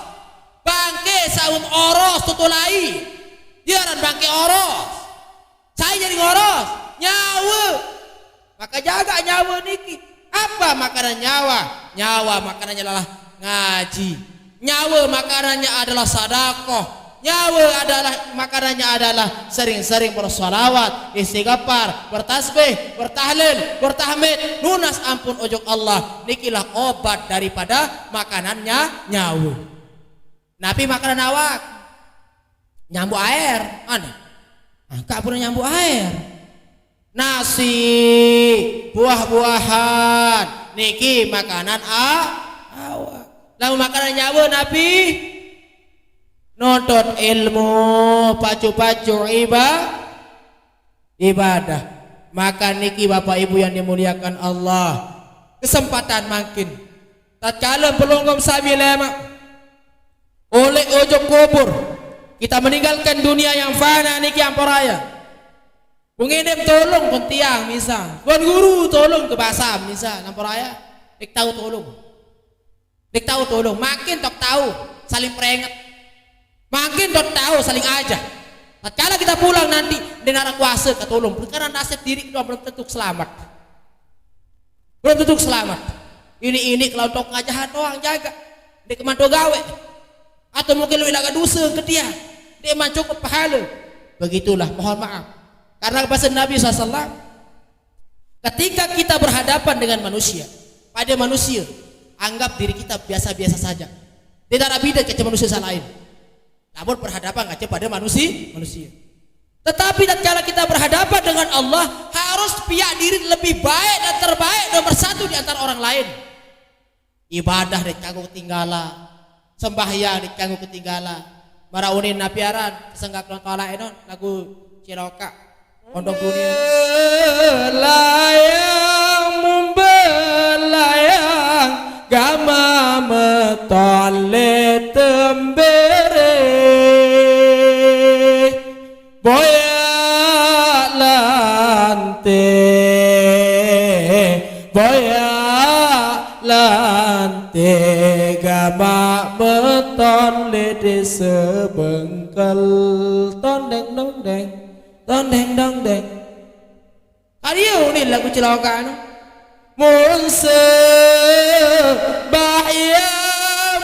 Bangke saum oros tutulai. Diaran bangke oros. Saya jadi ngoros. Nyawa. Maka jaga nyawa niki. Apa makanan nyawa? Nyawa makanannya adalah ngaji. Nyawa makanannya adalah sadakoh. Nyawa adalah makanannya adalah sering-sering bersalawat, istighfar, bertasbih, bertahlil, bertahmid, nunas ampun ojok Allah. Nikilah obat daripada makanannya nyawa. Napi makanan awak? Nyambu air, aneh. Angka pun nyambu air. Nasi, buah-buahan, niki makanan a-, awak. Lamun makanan nyawa napi? Nuntut ilmu, pacu-pacu iba-, ibadah. Maka niki Bapak Ibu yang dimuliakan Allah. Kesempatan makin. Tatkala pelungguh sami lema oleh ojok kubur. Kita meninggalkan dunia yang fana niki amporaya. Pengedem tolong pun tiang misal. Tuan guru tolong ke basam misal amporaya. Dek tahu tolong. Dek tahu tolong. Makin tok tahu saling peringat. Makin tok tahu saling aja. Tatkala kita pulang nanti denara kuasa ke tolong. Karena nasib diri kita belum tentu selamat. Belum tentu selamat. Ini, ini kalau tok ngajahan doang jaga. Ndeq kemanto gawe. Atau mungkin lueq lagaq duse ke tiang. Ndeqman cukup pahale. Begitulah, mohon maaf. Karena bahasa Nabi sallallahu alaihi wasallam, ketika kita berhadapan dengan manusia, pada manusia, anggap diri kita biasa-biasa saja. Tidak ada beda kance manusia saq lain. Lamun berhadapan kance pada manusi-, manusia. Tetapi tatkala kita berhadapan dengan Allah, harus piaq diri lebih baik dan terbaik, nomor satu di antara orang lain. Ibadah ndeq kanggo ketinggalan, sembahyang ndeq kanggo ketinggalan. Maraq unin napi aran, senggak nonton laeq enon, lagu cilokaq. Pondok dunie. Layang mumbelayang, gamaq meton leq tembere. Boyaq lante, boyaq lante, gamaq meton leq dese Bengkel. Tondeng dongdeng, tondeng dongdeng. Kali ye unin lagu cilokaq no. Mun sembahyang,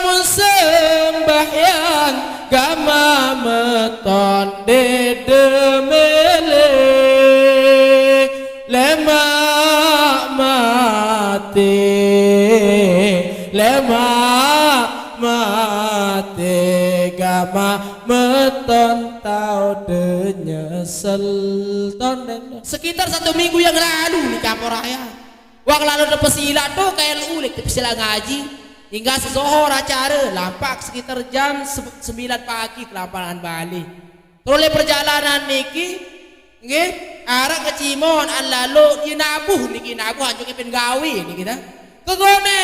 mun sembahyang, gamaq meton dede mele. Lemaq mate, lemaq mate, gamaq meton tao de nyesel. Tondeng. Sekitar satu minggu yang lalu niki ampoq raya. Wah, lalo tepesilaq to, kayak uleq tepesilaq ngaji. Hingga sezohor acara, lampaq sekitar jam se-, sembilan pagi kelamparan bale. Terus leq perjalanan niki, nggih, araq kecimon, lalo ie nabuh niki, nabuh anjuk pen gawe niki dah. Kegone,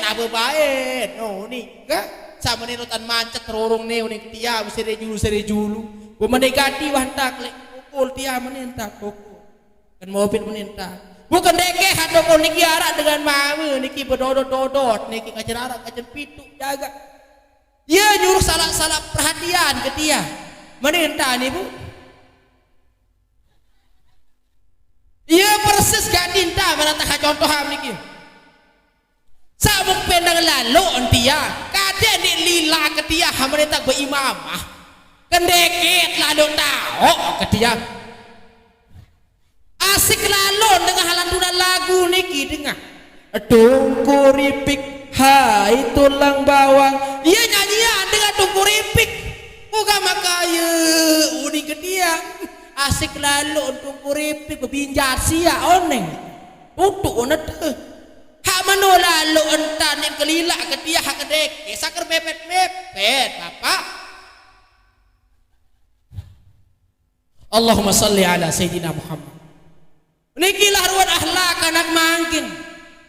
nabuh bae, no ni, enggak? Saq mene rotan mancet rorong ne, unin tiang, sere julu, sere julu. Bu mene gati wah entak leq pukul tiang mene entak pukul. Kan mobil mene entak. Bu kendeke hat tokol niki araq dengan mame niki bedodot-dodot niki, kajen araq, kajen pituq jagaq. Ie nyuruh salaq-salaq perhatian ke tiang. Mene entak ni, Bu. Ie persis gati entak, maraq tah contohan niki. Saq mung pendang lalo enti ya, kadek ndeq lilaq ke tiang, mene entak beimamah. Kendeket lalo taoq ke tiang. Asik lalo dengah lantunan lagu niki, dengah. Tungku Ripik, hai tulang bawang. Ie nyanyian dengah Tungku Ripik. Moga makaye uning ke tiang. Asik lalo Tungku Ripik bebinjat siaq oneng. Tutuq onete. Hak meno lalo entan ndeq kelilaq ke tiang, hak kedek. Saker mepet-mepet, Bapak. Allahumma salli ala Sayyidina Muhammad. Niki lah ruan akhlak kanak mangkin.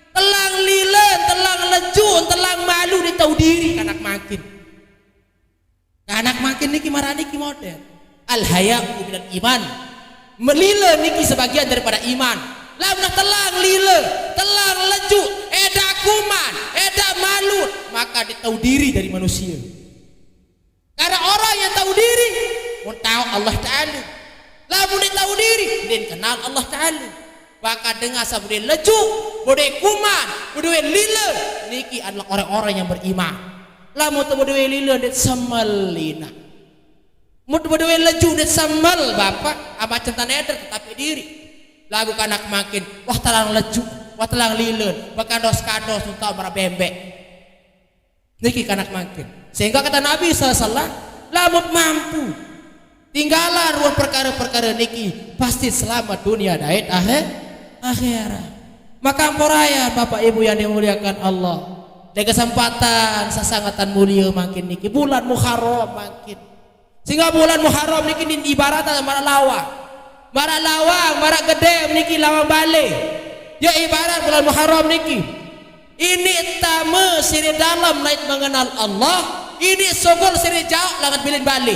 Telang lilen, telang lejuk, telang malu, ndeq tao diri kanak mangkin. Kanak mangkin niki maraq niki model. Al-haya'u minal iman. Melile niki sebagian daripada iman. Lamun telang lile, telang lejuk, edaq kuman, edaq malu, maka ndeq tao diri dari manusie. Karena orang yang tahu diri, mun taoq Allah Ta'ala. Lamun ndeq tao diri, ndeq kenal Allah Ta'ala. Maka dengan saq bedoe lejuk, bedoe kuman, bedoe lile, niki adalah orang-orang yang beriman. Lamun te bedoe lile ndeq semel inaq. Mun te bedoe lejuk ndeq semel, Bapak, amaq centan eder tetapi diri. Laguq kanak mangkin, wah telang lejuk, wah telang lile, bekandos-kandos, nuntak maraq bembeq. Niki kanak mangkin. Sehingga kata Nabi sallallahu alaihi wasallam, lamun mampu tinggalan ruan perkare-perkare niki, pasti selamat dunia dait akhir-, akhirat. Maka ampoq raya, Bapak Ibu yang dimuliakan Allah, leq kesempatan saq sangetan mulie mangkin niki, bulan Muharram mangkin. Sehingga bulan Muharram niki din ibarat maraq lawang. Maraq lawang, maraq gedem niki lawang bale. Ya ibarat bulan Muharram niki. Iniq tame sire dalem laguq mengenal Allah, iniq sugul sire jaoq laguq bilin bale.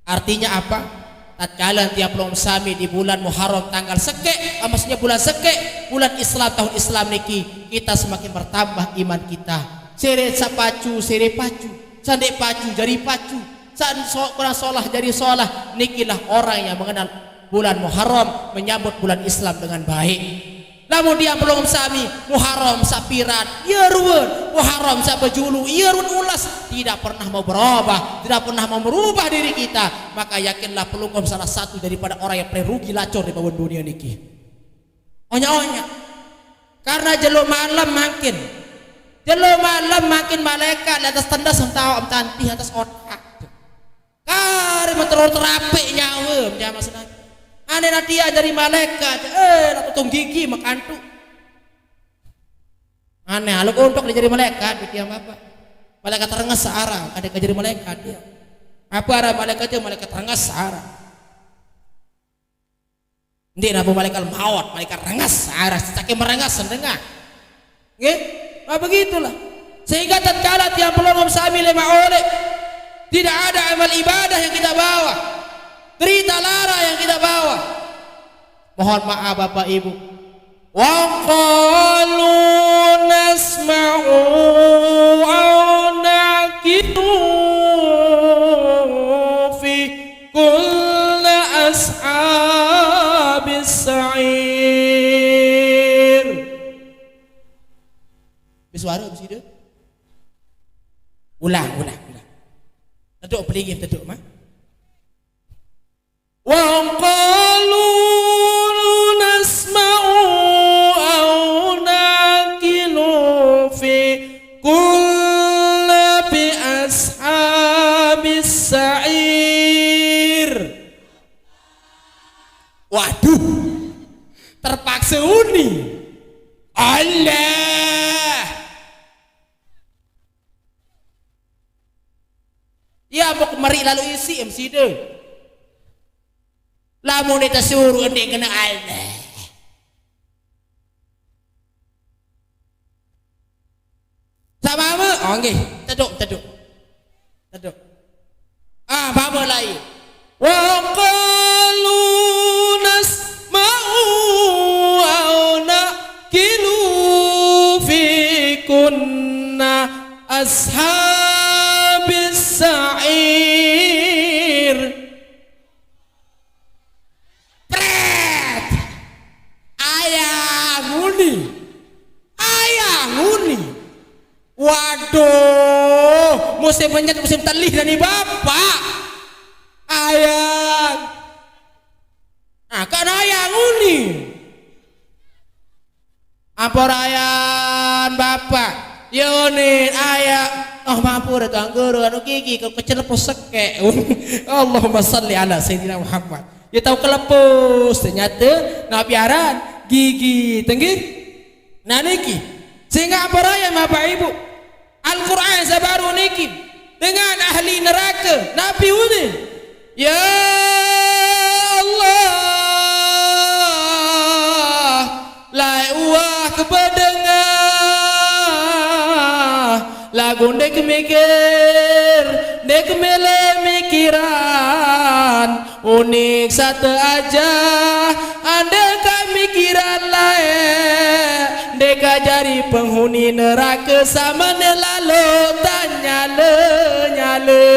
Artinya apa? Tatkala tiang pelungguh sami di bulan Muharram tanggal sekeq, ah, maksudnya bulan sekeq, bulan Islam, tahun Islam niki, kita semakin bertambah iman kita. Sire saq pacu, sire pacu, saq ndeq pacu, jari pacu, saq so-, kurang solah, jari solah. Nikilah orang yang mengenal bulan Muharram, menyambut bulan Islam dengan baik. Lamun tiang pelungguh sami, Muharram sapiran, ieu ruen, Muharram sabejulu, ieu ruen ulas, tidak pernah mau berubah, tidak pernah mau merubah diri kita, maka yakinlah pelungguh salah satu daripada orang yang paling rugi lacur di bawah dunia niki. Onya-onya. Karena jelo malam mangkin. Jelo malam mangkin malaikat di atas tenda sentau tantih atas otak. Kari menteror terape nyawa, jamaah senang. Aneh nadia jadi malaikat, eh, nak tutung gigi makantu. Aneh, aluk untuk dia jadi malaikat, dia apa? Malaikat terenges searah, kada jadi malaikat dia. Apa arah malaikat dia? Malaikat terenges searah. Endi napa malaikat maut, malaikat renges, ah, saking merenges dengah. Nggih? Nah, begitulah. Sehingga tatkala tiang pelungguh sami lema oleh, tidak ada amal ibadah yang kita bawa. Derita lara yang kita bawa. Mohon maaf Bapak Ibu. Wa qalu nasma'u aw naqilu fi kulla ashabis sa'ir. Wis wara, wis ide. Ulang, ulang, ulang. Teduk, pelinggih, teduk, mah. Wa qalu nasma'u aw naqilu fi kulla bi ashabis sa'ir. Waduh, terpaksa uni. Allah. Ya, mau kemari lalu isi M C D. Lamun dia tersuruh endi kena Allah. Sama apa? Oh, nggih. Teduk, teduk. Teduk. Ah, apa lain? Wa qalu nasma'u aw naqilu fi kunna ashabis sa'ir. Pret. Ayah nguni. Ayah nguni. Waduh, musim menyet, musim telih dari bapak. Ayah. Nah, kan ayah nguni. Ampurayan bapak. Yunin ayah. Oh, mampura tuan guru, anu gigi ke kecelepus seke. Allahumma salli ala Sayyidina Muhammad. Ya tahu kelepus, ternyata nabi aran gigi tenggih. Nah niki, sehingga ampurayan bapak ibu. Al-Quran sabaru niki dengan ahli neraka, nabi uni. Ya Allah, lai uah kebedengah, lagu ndek mikir, ndek mele mikiran, unik sate aja, andek mikiran lae, ndek jari penghuni neraka sama ne lalo tanyale-nyale.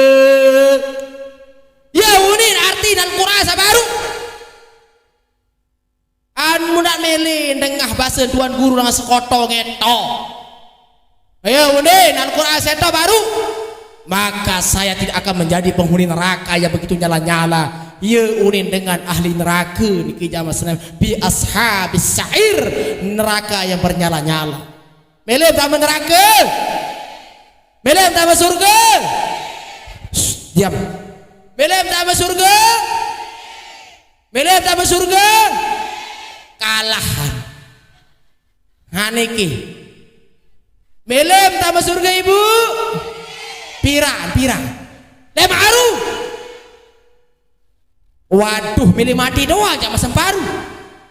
Ya unin arti dan kurasa baru. An munak mele dengah basa tuan guru dengan sekoto ngeto. Ya unin Al-Quran seto baru. Maka saya tidak akan menjadi penghuni neraka yang begitu nyala-nyala. Ya unin dengan ahli neraka niki jamaah senam bi ashabis sa'ir, neraka yang bernyala-nyala. Mele tama neraka. Mele tama surga. Shh, diam. Mele tama surga. Mele tama surga. Kalahan. Ha niki. Mele tama surga ibu. Pirang, pirang. Lem aru. Waduh, milih mati doang jamaah semparu.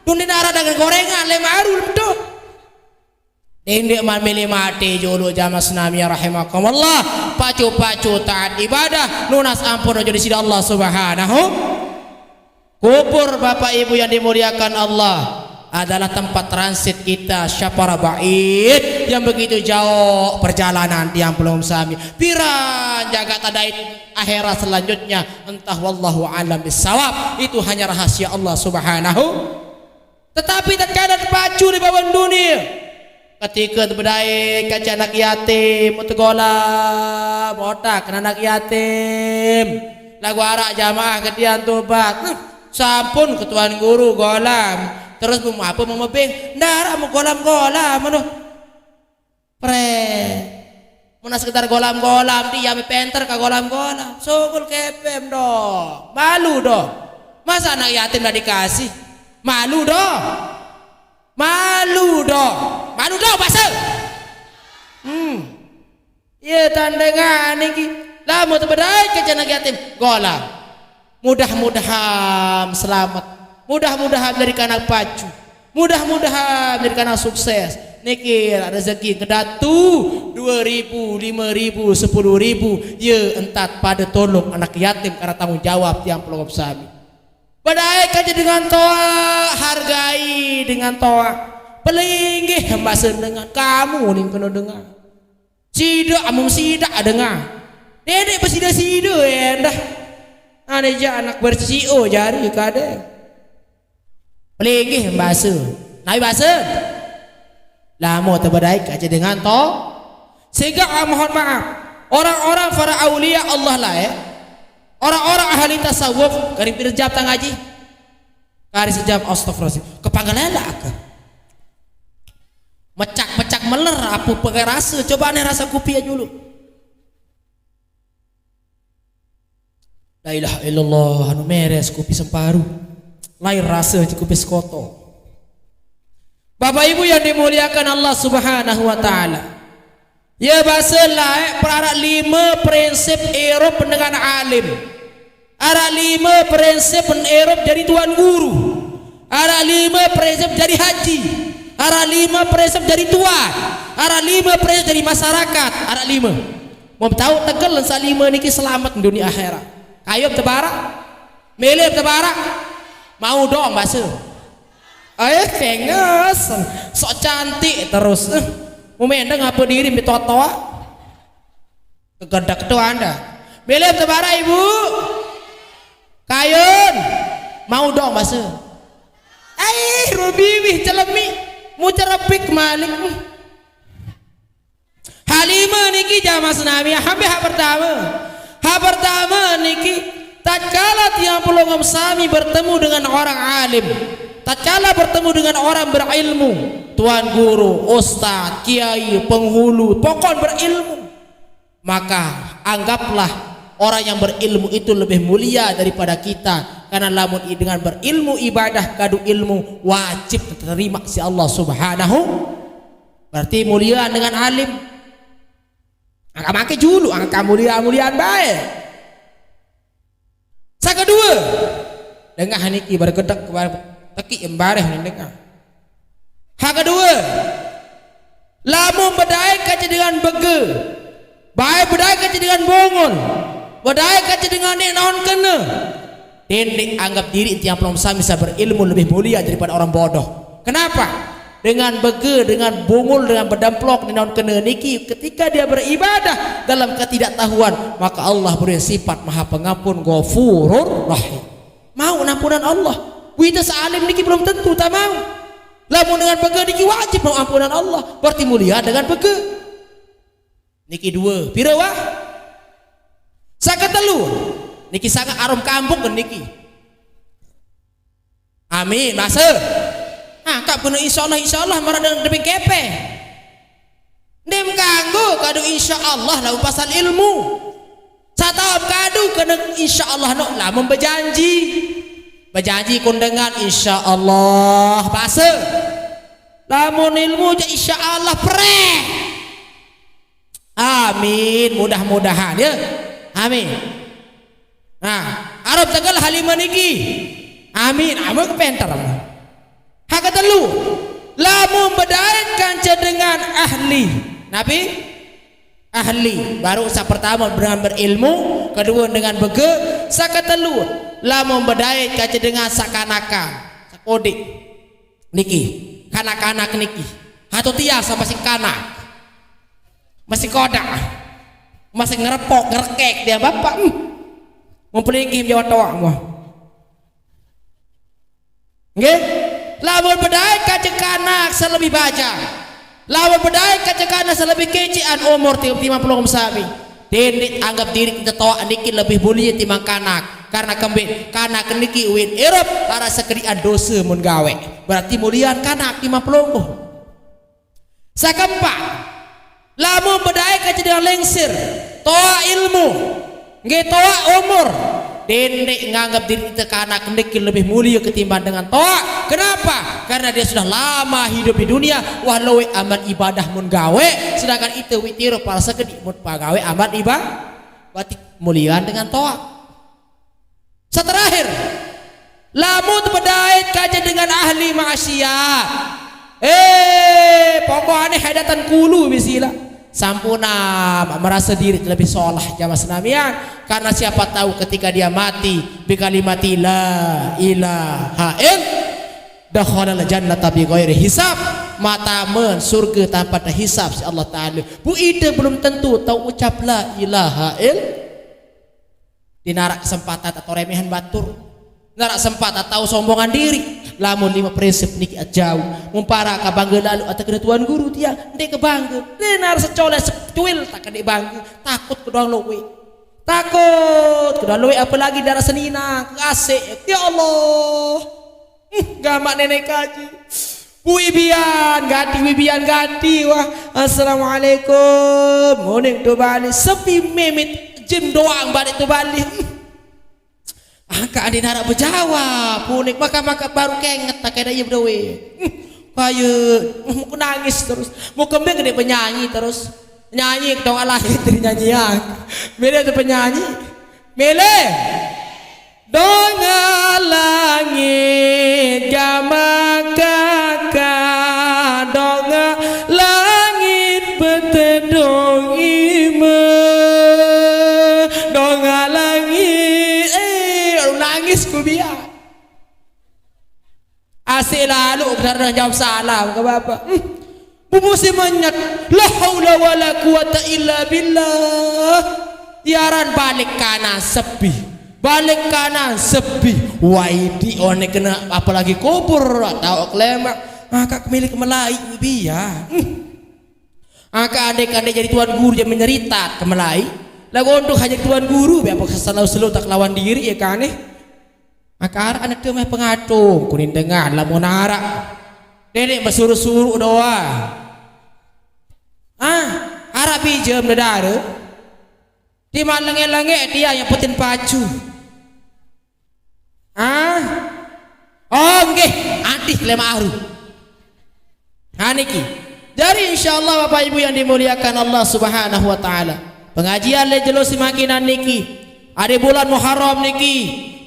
Tundin arah dagang gorengan, lem aru lem doh. Dendek man milih mati jolo jamaah senami ya rahimakumullah. Pacu-pacu taat ibadah, nunas ampun aja di sini Allah Subhanahu. Kubur Bapak Ibu yang dimuliakan Allah adalah tempat transit kita syafara ba'id yang begitu jauh perjalanan tiang pelungguh sami. Piran jaga tadait akhirat selanjutnya entah wallahu alam bisawab. Itu hanya rahasia Allah Subhanahu. Tetapi tatkala pacu di bawah dunia, ketika tebedait kance anak yatim, tegolam, otak kena anak yatim. Lagu arak jamaah kedian tobat. Huh, sampun ke tuan guru golam. Terus mau apa mau mebing? Ndak arak mau golam-golam anu. Pre. Mun sekedar golam-golam, dia me penter ka golam-golam. Sugul kepem dong. Malu dong. Masa anak yatim ndak dikasih? Malu dong. Malu dong. Malu dong, basa. Hmm. Ye tandengan niki. Lamun tebedait kance anak yatim. Golam. Mudah-mudahan selamat. Mudah-mudahan menjadi anak pacu. Mudah-mudahan menjadi anak sukses. Niki rezeki kedatu dua ribu, lima ribu, sepuluh ribu. Ye entat pada tolong anak yatim karena tanggung jawab tiang pelongop sami. Bedait kance dengan toa, hargai dengan toa. Pelinggih hamba dengan kamu ning kena dengar. Sida amun sida dengar. Dedek besida-sida endah. Ane ja anak bersio jari kade. Pelinggih basa. Nabi basa. Lama tebedait kance dengan to. Sehingga, ah, mohon maaf, orang-orang para aulia Allah lah, eh. Orang-orang ahli tasawuf, kari pira jam tang ngaji? Kari sejam, astagfirullahaladzim. Kepanggalela ke. Mecak-mecak meler, apa pakai rasa? Coba nih rasa kopi aja dulu. La ilaha illallah, anu meres kopi semparu. Lain rasa je kopi sekoto. Bapak Ibu yang dimuliakan Allah Subhanahu wa taala. Ya basa laek perarak lima prinsip irup dengan alim. Arak lima prinsip irup jadi tuan guru. Arak lima prinsip jadi haji. Arak lima prinsip jadi tuan. Arak lima prinsip jadi masyarakat. Arak lima. Mau tahu tegel sa lima niki selamat dunia akhirat. Kayu tebarak. Milih tebarak. Mau dong basa. Eh, kenges. Sok cantik terus. Eh, mau mendeng apa diri mi totoa? Kegedak tu anda. Milih tebarak ibu. Kayun. Mau dong basa. Eh, rubiwih celemi. Mu cerepik malik. Halimah niki jamaah senami, hampir hak pertama. Hak pertama niki, tatkala tiang pelungguh sami bertemu dengan orang alim, tatkala bertemu dengan orang berilmu, tuan guru, ustaz, kiai, penghulu, pokok berilmu, maka anggaplah orang yang berilmu itu lebih mulia daripada kita. Karena lamun i-, dengan berilmu ibadah kadu ilmu wajib terima si Allah Subhanahu. Berarti mulia dengan alim. Angka make julu, angka mulia-muliaan bae. Sa kedua, dengah niki bergedek, bar-, teki embareh ni dengah. Ha kedua, lamun bedait kaca dengan bege, bae bedait kaca dengan bongol, bedait kaca dengan nek naon kena. Dendek anggap diri tiang pelom sami sa berilmu lebih mulia daripada orang bodoh. Kenapa? Dengan bege, dengan bungul, dengan bedamplok, dengan kena niki, ketika dia beribadah dalam ketidaktahuan, maka Allah beri sifat Maha Pengampun, Ghafurur Rahim. Mau ampunan Allah. Wita sealim niki belum tentu tak mau. Lamun dengan bege niki wajib mau ampunan Allah. Berarti mulia dengan bege. Niki dua. Pira wah? Saketelu. Niki sangat arum kambuk niki. Amin. Basa. Ah, kak guna insya Allah, insya Allah marah dengan demi kepe. Ndim kanggo kadu insya Allah lalu pasal ilmu. Satau kadu kena insya Allah no lamun berjanji. Berjanji kundengan insya Allah. Basa. Lamun ilmu je insya Allah preh. Amin. Mudah-mudahan ya. Amin. Nah, Arab tegal halimah niki. Amin. Amin kepenter. Ha ketelu. Lamun bedait kanca dengan ahli. Nabi ahli. Baru sa pertama dengan berilmu, kedua dengan bege, sa ketelu. Lamun bedait kanca dengan sakanakan. Sakodik. Niki, kanak-kanak niki. Hatu tiasa masih kanak. Masih kodak. Masih ngerepok, ngerekek dia bapak. Hmm. Mempelinggi menjawab toak mah. Nggih? Lamun bedait kance kanak saq lebih bajang, lamun bedait kance kanak saq lebih keceqan umur ti-, timaq pelungguh sami, dendeq anggep diriq ite toaq niki lebih mulie timbang kanak. Karne kembeq? Kanak niki uwin irup araq sekediqan dose mun gaweq. Berarti muliean kanak timbang pelungguh. Saq keempat, lamun bedait kance dengan lingsir, toaq ilmu, nggih, toaq umur, dendeq nganggep diriq ite kanak niki lebih mulie ketimbang dengan toaq. Kenapa? Karena dia sudah lama hidup di dunia, wah, lueq amal ibadah mun gaweq, sedangkan ite wiq tirup araq sekediq mun pagaweq amal iba-, berarti muliean dengan toaq. Saq terakhir, lamun bedait kance dengan ahli maksiat, eh, pokokne hadatan kulu bisila. Sampun amaq merase diriq lebih solah jamaah senamian. Karena siapa tahu ketika dia mati bi kalimati la ilaha ill, dakhalal jannata bi ghairi hisab. Matamen surge tanpa tehisab siq Allah Taala. Bu, ite belum tentu tao ucap la ilaha ill. Ndeq naraq kesempatan atau remehan batur. Naraq sempat atau sombongan diriq. Lamun lime prinsip niki jauq. Mun paraq ke bangge lalo atekene Tuan Guru tiang, ndeq kebangge. Ndeq naraq secolek secuil tak ndeq bangge. Takut kedoang lueq. Takut kedoang lueq, apalagi daraq senina, ke aseq. Ya Allah. Hmm, gamaq Neneq Kaji. Wibian gati, wibian gati, wah. Assalamualaikum. Muning to bale, sepi memit, jin doang bale to bale. Hmm. Angkaq ndeq naraq bejawab, punik maka-maka baru kenget tak kena ie bedoe. Hmm. Paye, hmm, muke nangis terus. Muke mbe gede penyanyi terus. Nyanyi dong, alah, itu nyanyian. Beda tuh penyanyi. Mele. Dongaq langit gamaq kakaq, dongaq langit betedung ime, dongaq langit, eh, nangis ku biaq. Aseq lalo, benar jawab salam ke bapak. Hmm. Bubus si menyet. La haula wala quwata illa billah. Yaran balik kanan sepi. Balik kanan sepi. Wah, idi one kena apalagi kubur, tao kelemaq. Maka kemilik melai biya. Hmm. Angkaq andeq-andeq jadi tuan guru, jadi menyeritat ke melai. Laguq untuk hanya tuan guru, biar apa kesana selo tak lawan diri ya kane. Angkaq araq aneq te meh pengatung, kuning dengan lamun araq. Neneq mesuruq-suruq doang. Ah, araq bijem dedare. Timaq lengeq-lengeq tiang yang petin pacu. Ah? Oh, nggih, adih lemaq aru. Nah, niki. Jari, insyaallah, Bapak Ibu yang dimuliakan Allah Subhanahu wa Ta'ala, pengajian leq jelo simakinan niki, adeq bulan Muharram niki,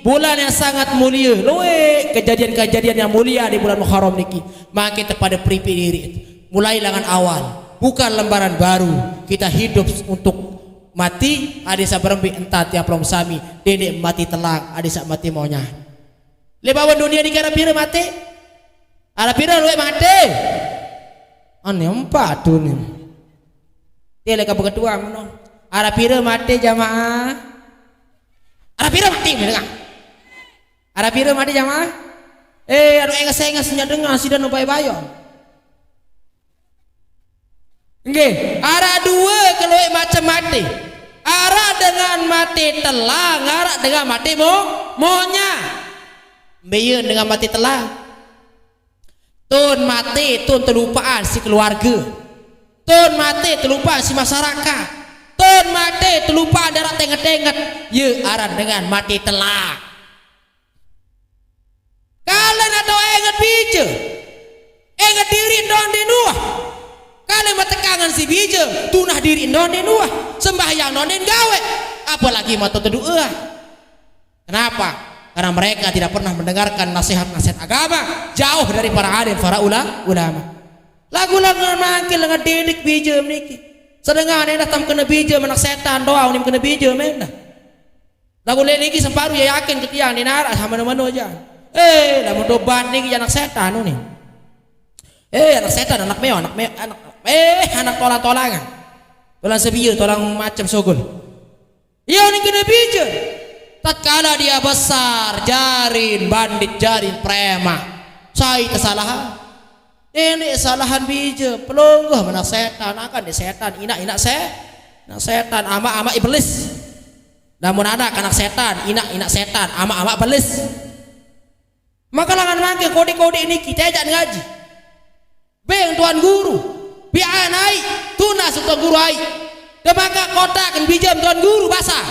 bulan yang sangat mulie. Lueq kejadian-kejadian yang mulie adeq bulan Muharram niki. Make te pade peripik diriq. Mulai langan awal, bukan lembaran baru. Kita hidup untuk mati, adeq saq berembe entan tiang pelungguh sami, dendeq mati telang, adeq saq mati monyah. Leq bawon dunie niki araq pire mate? Araq pire lueq mate? Ane empat dunie. Tie leq kabe ketua meno. Araq pire mate jamaah? Araq pire mate, mene kan? Araq pire mate jamaah? Eh, aduh, enges-enges nyak dengah side no bae bayo. Nggih, araq due kelueq macem mate. Araq dengan mate telang, araq dengan mate mo-, monyah. Mbe ie dengan mate telang? Tun mate, tun telupaqan siq keluarge. Tun mate, telupaqan siq masyarakat. Tun mate, telupaqan daraq tenget-tenget. Ie aran dengan mate telang. Kalen atau enget bije? Enget diriq ndon ndeqn uah. Kalen metekangen siq bije, tunah diriq ndon ndeqn uah. Sembahyang ndon ndeqn gaweq. Apalagi mato tedu'ean. Kenapa? Karena mereka tidak pernah mendengarkan nasihat-nasihat agama, jauh dari para alim, para ula-, ulama. Laguq langan mangkin lengan didik bije niki. Sedengah endah tam kene bije, anak setan doang nim kene bije endah. Laguq leq niki semparu ye yakin ke tiang, ndeqn araq meno-meno jaq. Eh, lamun tobat niki anak setan unin. Eh, anak setan, anak meo, anak meo, anak, eh, anak tolang-tolangan. Tolang sebie, tolang macem sogol. Ie unin kene bije. Tatkala dia besar, jarin bandit, jarin preman. Sai kesalahan? Ini kesalahan bijem, pelungguh mana setan, akan di setan, ina-ina se-, ina setan, ama-ama iblis. Lamun anak, anak setan, ina-ina setan, ama-ama iblis. Maka langan mangke kode-kode niki, tejak ngaji. Beng tuan guru, biaya naik, tunas tuan guru ai. Demaka kotakan bijem tuan guru basah.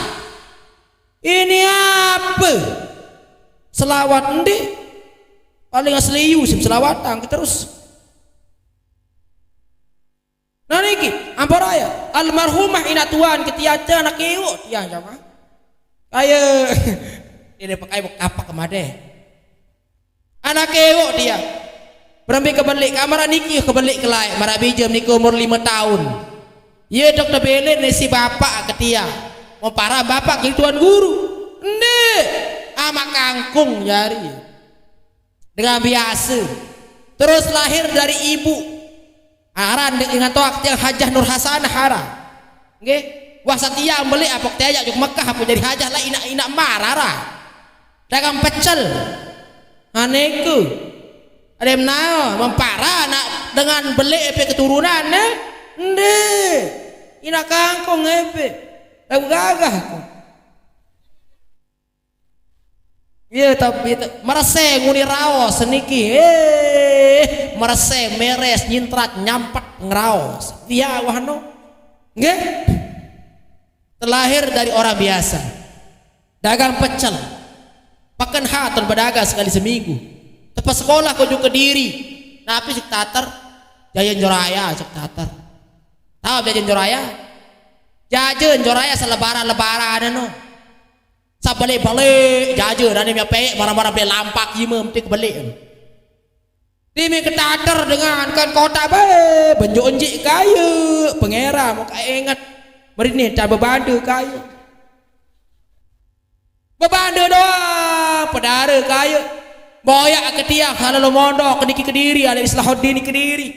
Ini apa? Selawat endi? Paling asli yu sim selawatan terus. Nah niki, ampora ya. Almarhumah ina tuan ketia anak ibu tiang jamaah. Kaya ini pakai apa kemade? Anak ibu dia. Berembe kebelik, kamar niki kebelik kelai, mara bijem niki umur lima tahun. Ye dokter belen ni si bapak ketia. Mau para bapak ke tuan guru. Nde, ama kangkung jari. Dengan biasa. Terus lahir dari ibu. Aran dek ingat waktu yang Hajah Nur Hasanah aran. Nggih. Wah setia beli apa tejak juk Mekah apa jadi hajah lah ina-ina marara. Dagang pecel. Aneku. Ada yang menao, mempara nak dengan beli apa keturunan, eh? Nde. Ina kangkung apa? Lagu gagah. Iya, tapi itu, merese nguni raos niki. Eh, merese meres nyintrat nyampet ngeraos. Iya, wah no. Nggih. Terlahir dari orang biasa. Dagang pecel. Pakan haton berdagang sekali seminggu. Tepat sekolah kau juga diri. Napi sik tater. Jajan Joraya sik tater. Tahu jajan Joraya? Jajan Joraya selebaran-lebaran anu. Sabalik-balik jajan anu mia pe marah-marah beli lampak jima mesti kebalik. Dimi ketater dengan kan kota be benjuk enjik kaya pengera mau kaya ingat. Merini tak bebanda kaya. Bebanda doang, pedara kaya. Boyak ke tiang, halalu mondok, niki kediri, ada Islahuddin kediri.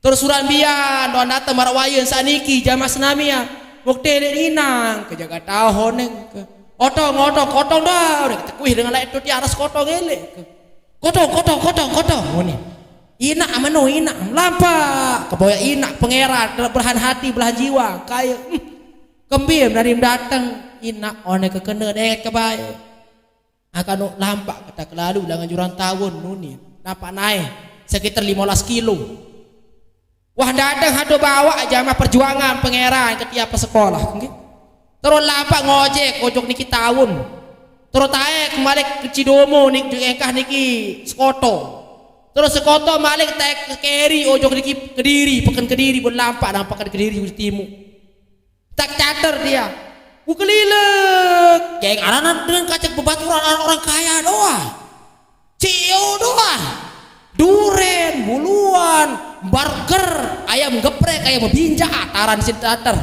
Terus suran bian, doan datang marak wayan saniki, jamaah senamia. Mukti dek ninang, ke jaga tahu neng ke. Otong, otong, kotong dah, udah kita kuih dengan lain tu tiang, aras kotong elek ke. Kotong, kotong, kotong, kotong, muni. Ina amano, ina, lampak. Keboyak ina, pengera, belahan hati, belahan jiwa, kaya. Hmm. Kembim narim dateng, ina one kekena dek kebae. Akan nuk lampak kata kelalu langan jurang tahun nuni. Nampak naik sekitar lima belas kilo. Wah dateng hatu bawa jamaah perjuangan pangeran ke tiap sekolah. Nggih. Terus lampak ngojek ojok niki tahun. Terus taek malik ke Cidomo niki engkah niki sekoto. Terus sekoto malik taek ke Keri ojok niki Kediri, pekan Kediri, buat lampak dan pekan Kediri di timur. Tak cater dia. Ku kelilek. Kayak aranan dengan kacek bebaturan orang, orang kaya doang. Cio doang. Duren, buluan, burger, ayam geprek, ayam binja, ataran sin tater.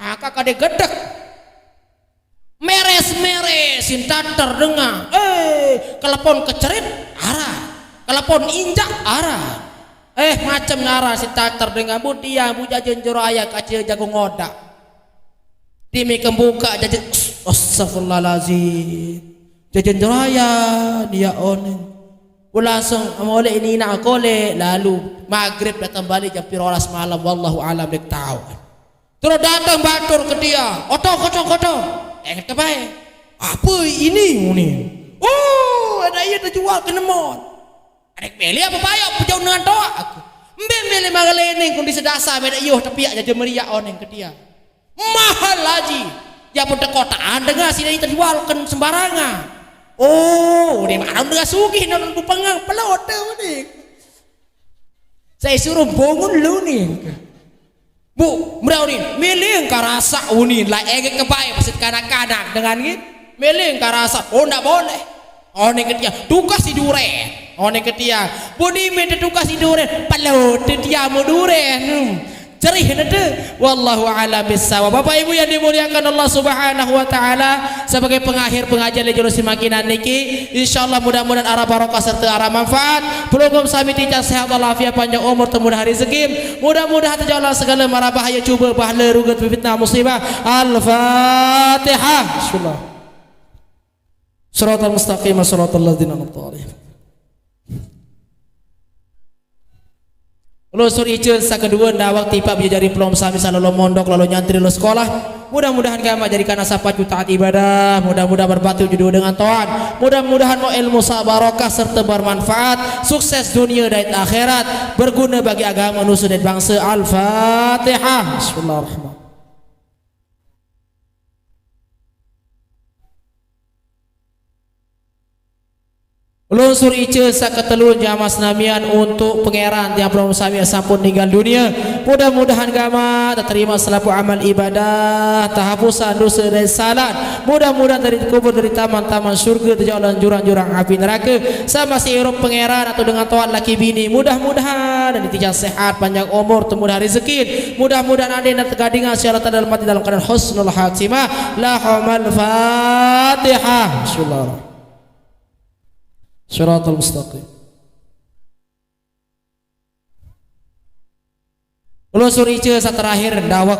Aka kade gedek. Meres-meres sin tater dengar. Eh, kelepon kecerit, arah. Kelepon injak, arah. Eh, macam ngarah si tater dengan bu dia bu jajan jero ayah kaca jago ngodak. Dimi kembuka jajan, astagfirullahalazim. Jajan jero ayah dia oning. Ku langsung molek ini nak kolek lalu maghrib datang balik jam piro olas malam wallahu alam dek tahu. Terus datang batur ke dia, otong otong otong. Enget ke bae. Apa ini muni? Oh, ada iya terjual ke nemon. Arek beli apa payok pejauh dengan toa aku. Mbe beli mangalening kundi sedasa beda iyo tepiak jaja meriak oning ke dia. Mahal haji. Ya pun kotaan dengar sini terjual ke sembarangan. Oh, di mana dengar sugih nonton pengang pelote ni. Saya suruh bangun lu ni. Bu, mrau ni, miling karasa uni, la ege kebae maksud kanak-kanak dengan ni, miling karasa, oh ndak boleh. Oh ni ketia, tugas si duren. Oh ni ketia, budi minta tugas si duren, palo dia mau duren. Hmm. Cerih nete. Wallahu a'lam bissawab. Bapak Ibu yang dimuliakan Allah Subhanahu wa taala, sebagai pengakhir pengajian di jurus semakinan niki, insyaallah mudah-mudahan arah barokah serta arah manfaat. Pelungguh sami ticak sehat walafiat, panjang umur, temudah rezeki. Mudah-mudahan terjauhlah segala mara bahaya, cuba, bahala, rugut, fitnah, musibah. Al-Fatihah. Bismillah. Siratal mustaqim, siratal ladzina an'amta alaihim. Ulun suhun iceun sakedeuen dawek tipak bijajari pelungguh sami salolo mondok, lalo nyantri, lalo sekolah. Mudah-mudahan gamaq jari kana sapacu taat ibadah. Mudah-mudahan berbakti judul dengan taat. Mudah-mudahan mau ilmu sa barokah serta bermanfaat. Sukses dunia dait akhirat. Berguna bagi agama, nusa dait bangsa. Al-Fatihah. Bismillahirrahmanirrahim. Ulun suhun iceun saketelun jamaah senamian untuk pangeran tiang pelungguh sami sampun ninggal dunia. Mudah-mudahan gamaq taterima selapuq amal ibadah, tahapusan dosa dait salah. Mudah-mudahan tadi kubur dadi taman-taman surga, tajauh lawan jurang-jurang api neraka. Sama si irup pangeran atau dengan taat laki bini. Mudah-mudahan dadi tican sehat, panjang umur, temudahan rezeki. Mudah-mudahan ade nang tegadingan si Allah Taala dalam ati dalam keadaan husnul khatimah. Lahumal Fatihah. Bismillah. Siratal mustaqim. Ulun suhun iceun saterakhir dawek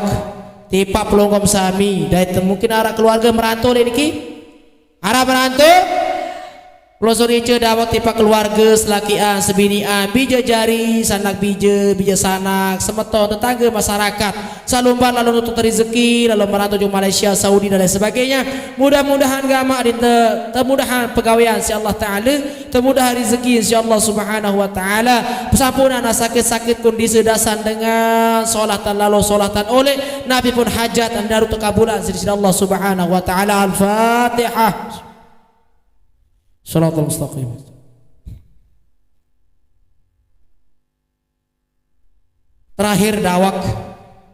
tipak pelungguh sami dait mungkin araq keluarga merantau leq niki. Araq merantau? Ulun suhun iceun dawek tipak keluarga selakian, sebinian, bije jari, sanak bije, bije sanak, semeton, tetangga, masyarakat. Salumbar lalo nuntut rezeki, lalo merantau jauh Malaysia, Saudi dan lain sebagainya. Mudah-mudahan gamaq dite-, temudahan pegawean si Allah Taala, temudahan rezeki si Allah Subhanahu wa Taala. Pesampunan sakit-sakit kun dise dasan dengan solatan lalo solatan oleq. Napi pun hajat anda rutuk kabulan sisi Allah Subhanahu wa Taala. Al-Fatihah. Siratal mustaqim. Terakhir dawek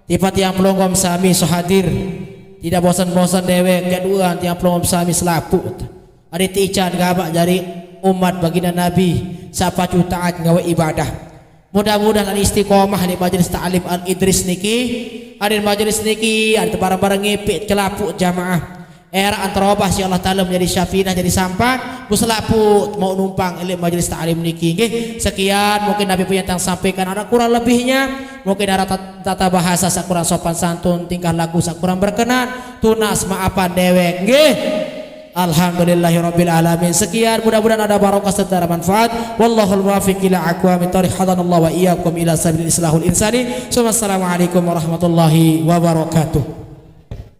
tipak tiang pelungguh sami saq hadir. Tidak bosan-bosan dewek jaduan tiang pelungguh sami selapuq. Ade tican gamaq jari umat baginda Nabi saq pacu taat ngaweq ibadah. Mudah-mudahan istiqomah di Majelis Taklim Al Idris niki. Ade majelis niki, ade bareng-bareng ngipiq selapuq jamaah. Eraq antar obah si Allah Taala menjadi syafinah, jadi sampan, bu selapuq mauq numpang leq majelis taklim niki. Nggih, sekian mungkin napi pun yang tang sampaikan, araq kurang lebihnya, mungkin araq tat-, tata bahasa saq kurang sopan santun, tingkah laku saq kurang berkenan, tunas maafan dewek. Nggih. Alhamdulillahirabbil alamin. Sekian, mudah-mudahan ada barokah serta ada manfaat. Wallahul muwaffiq ila aqwamit thoriq. Hadanallahu wa iyyakum ila sabilil islahul insani. Summa assalamualaikum warahmatullahi wabarakatuh.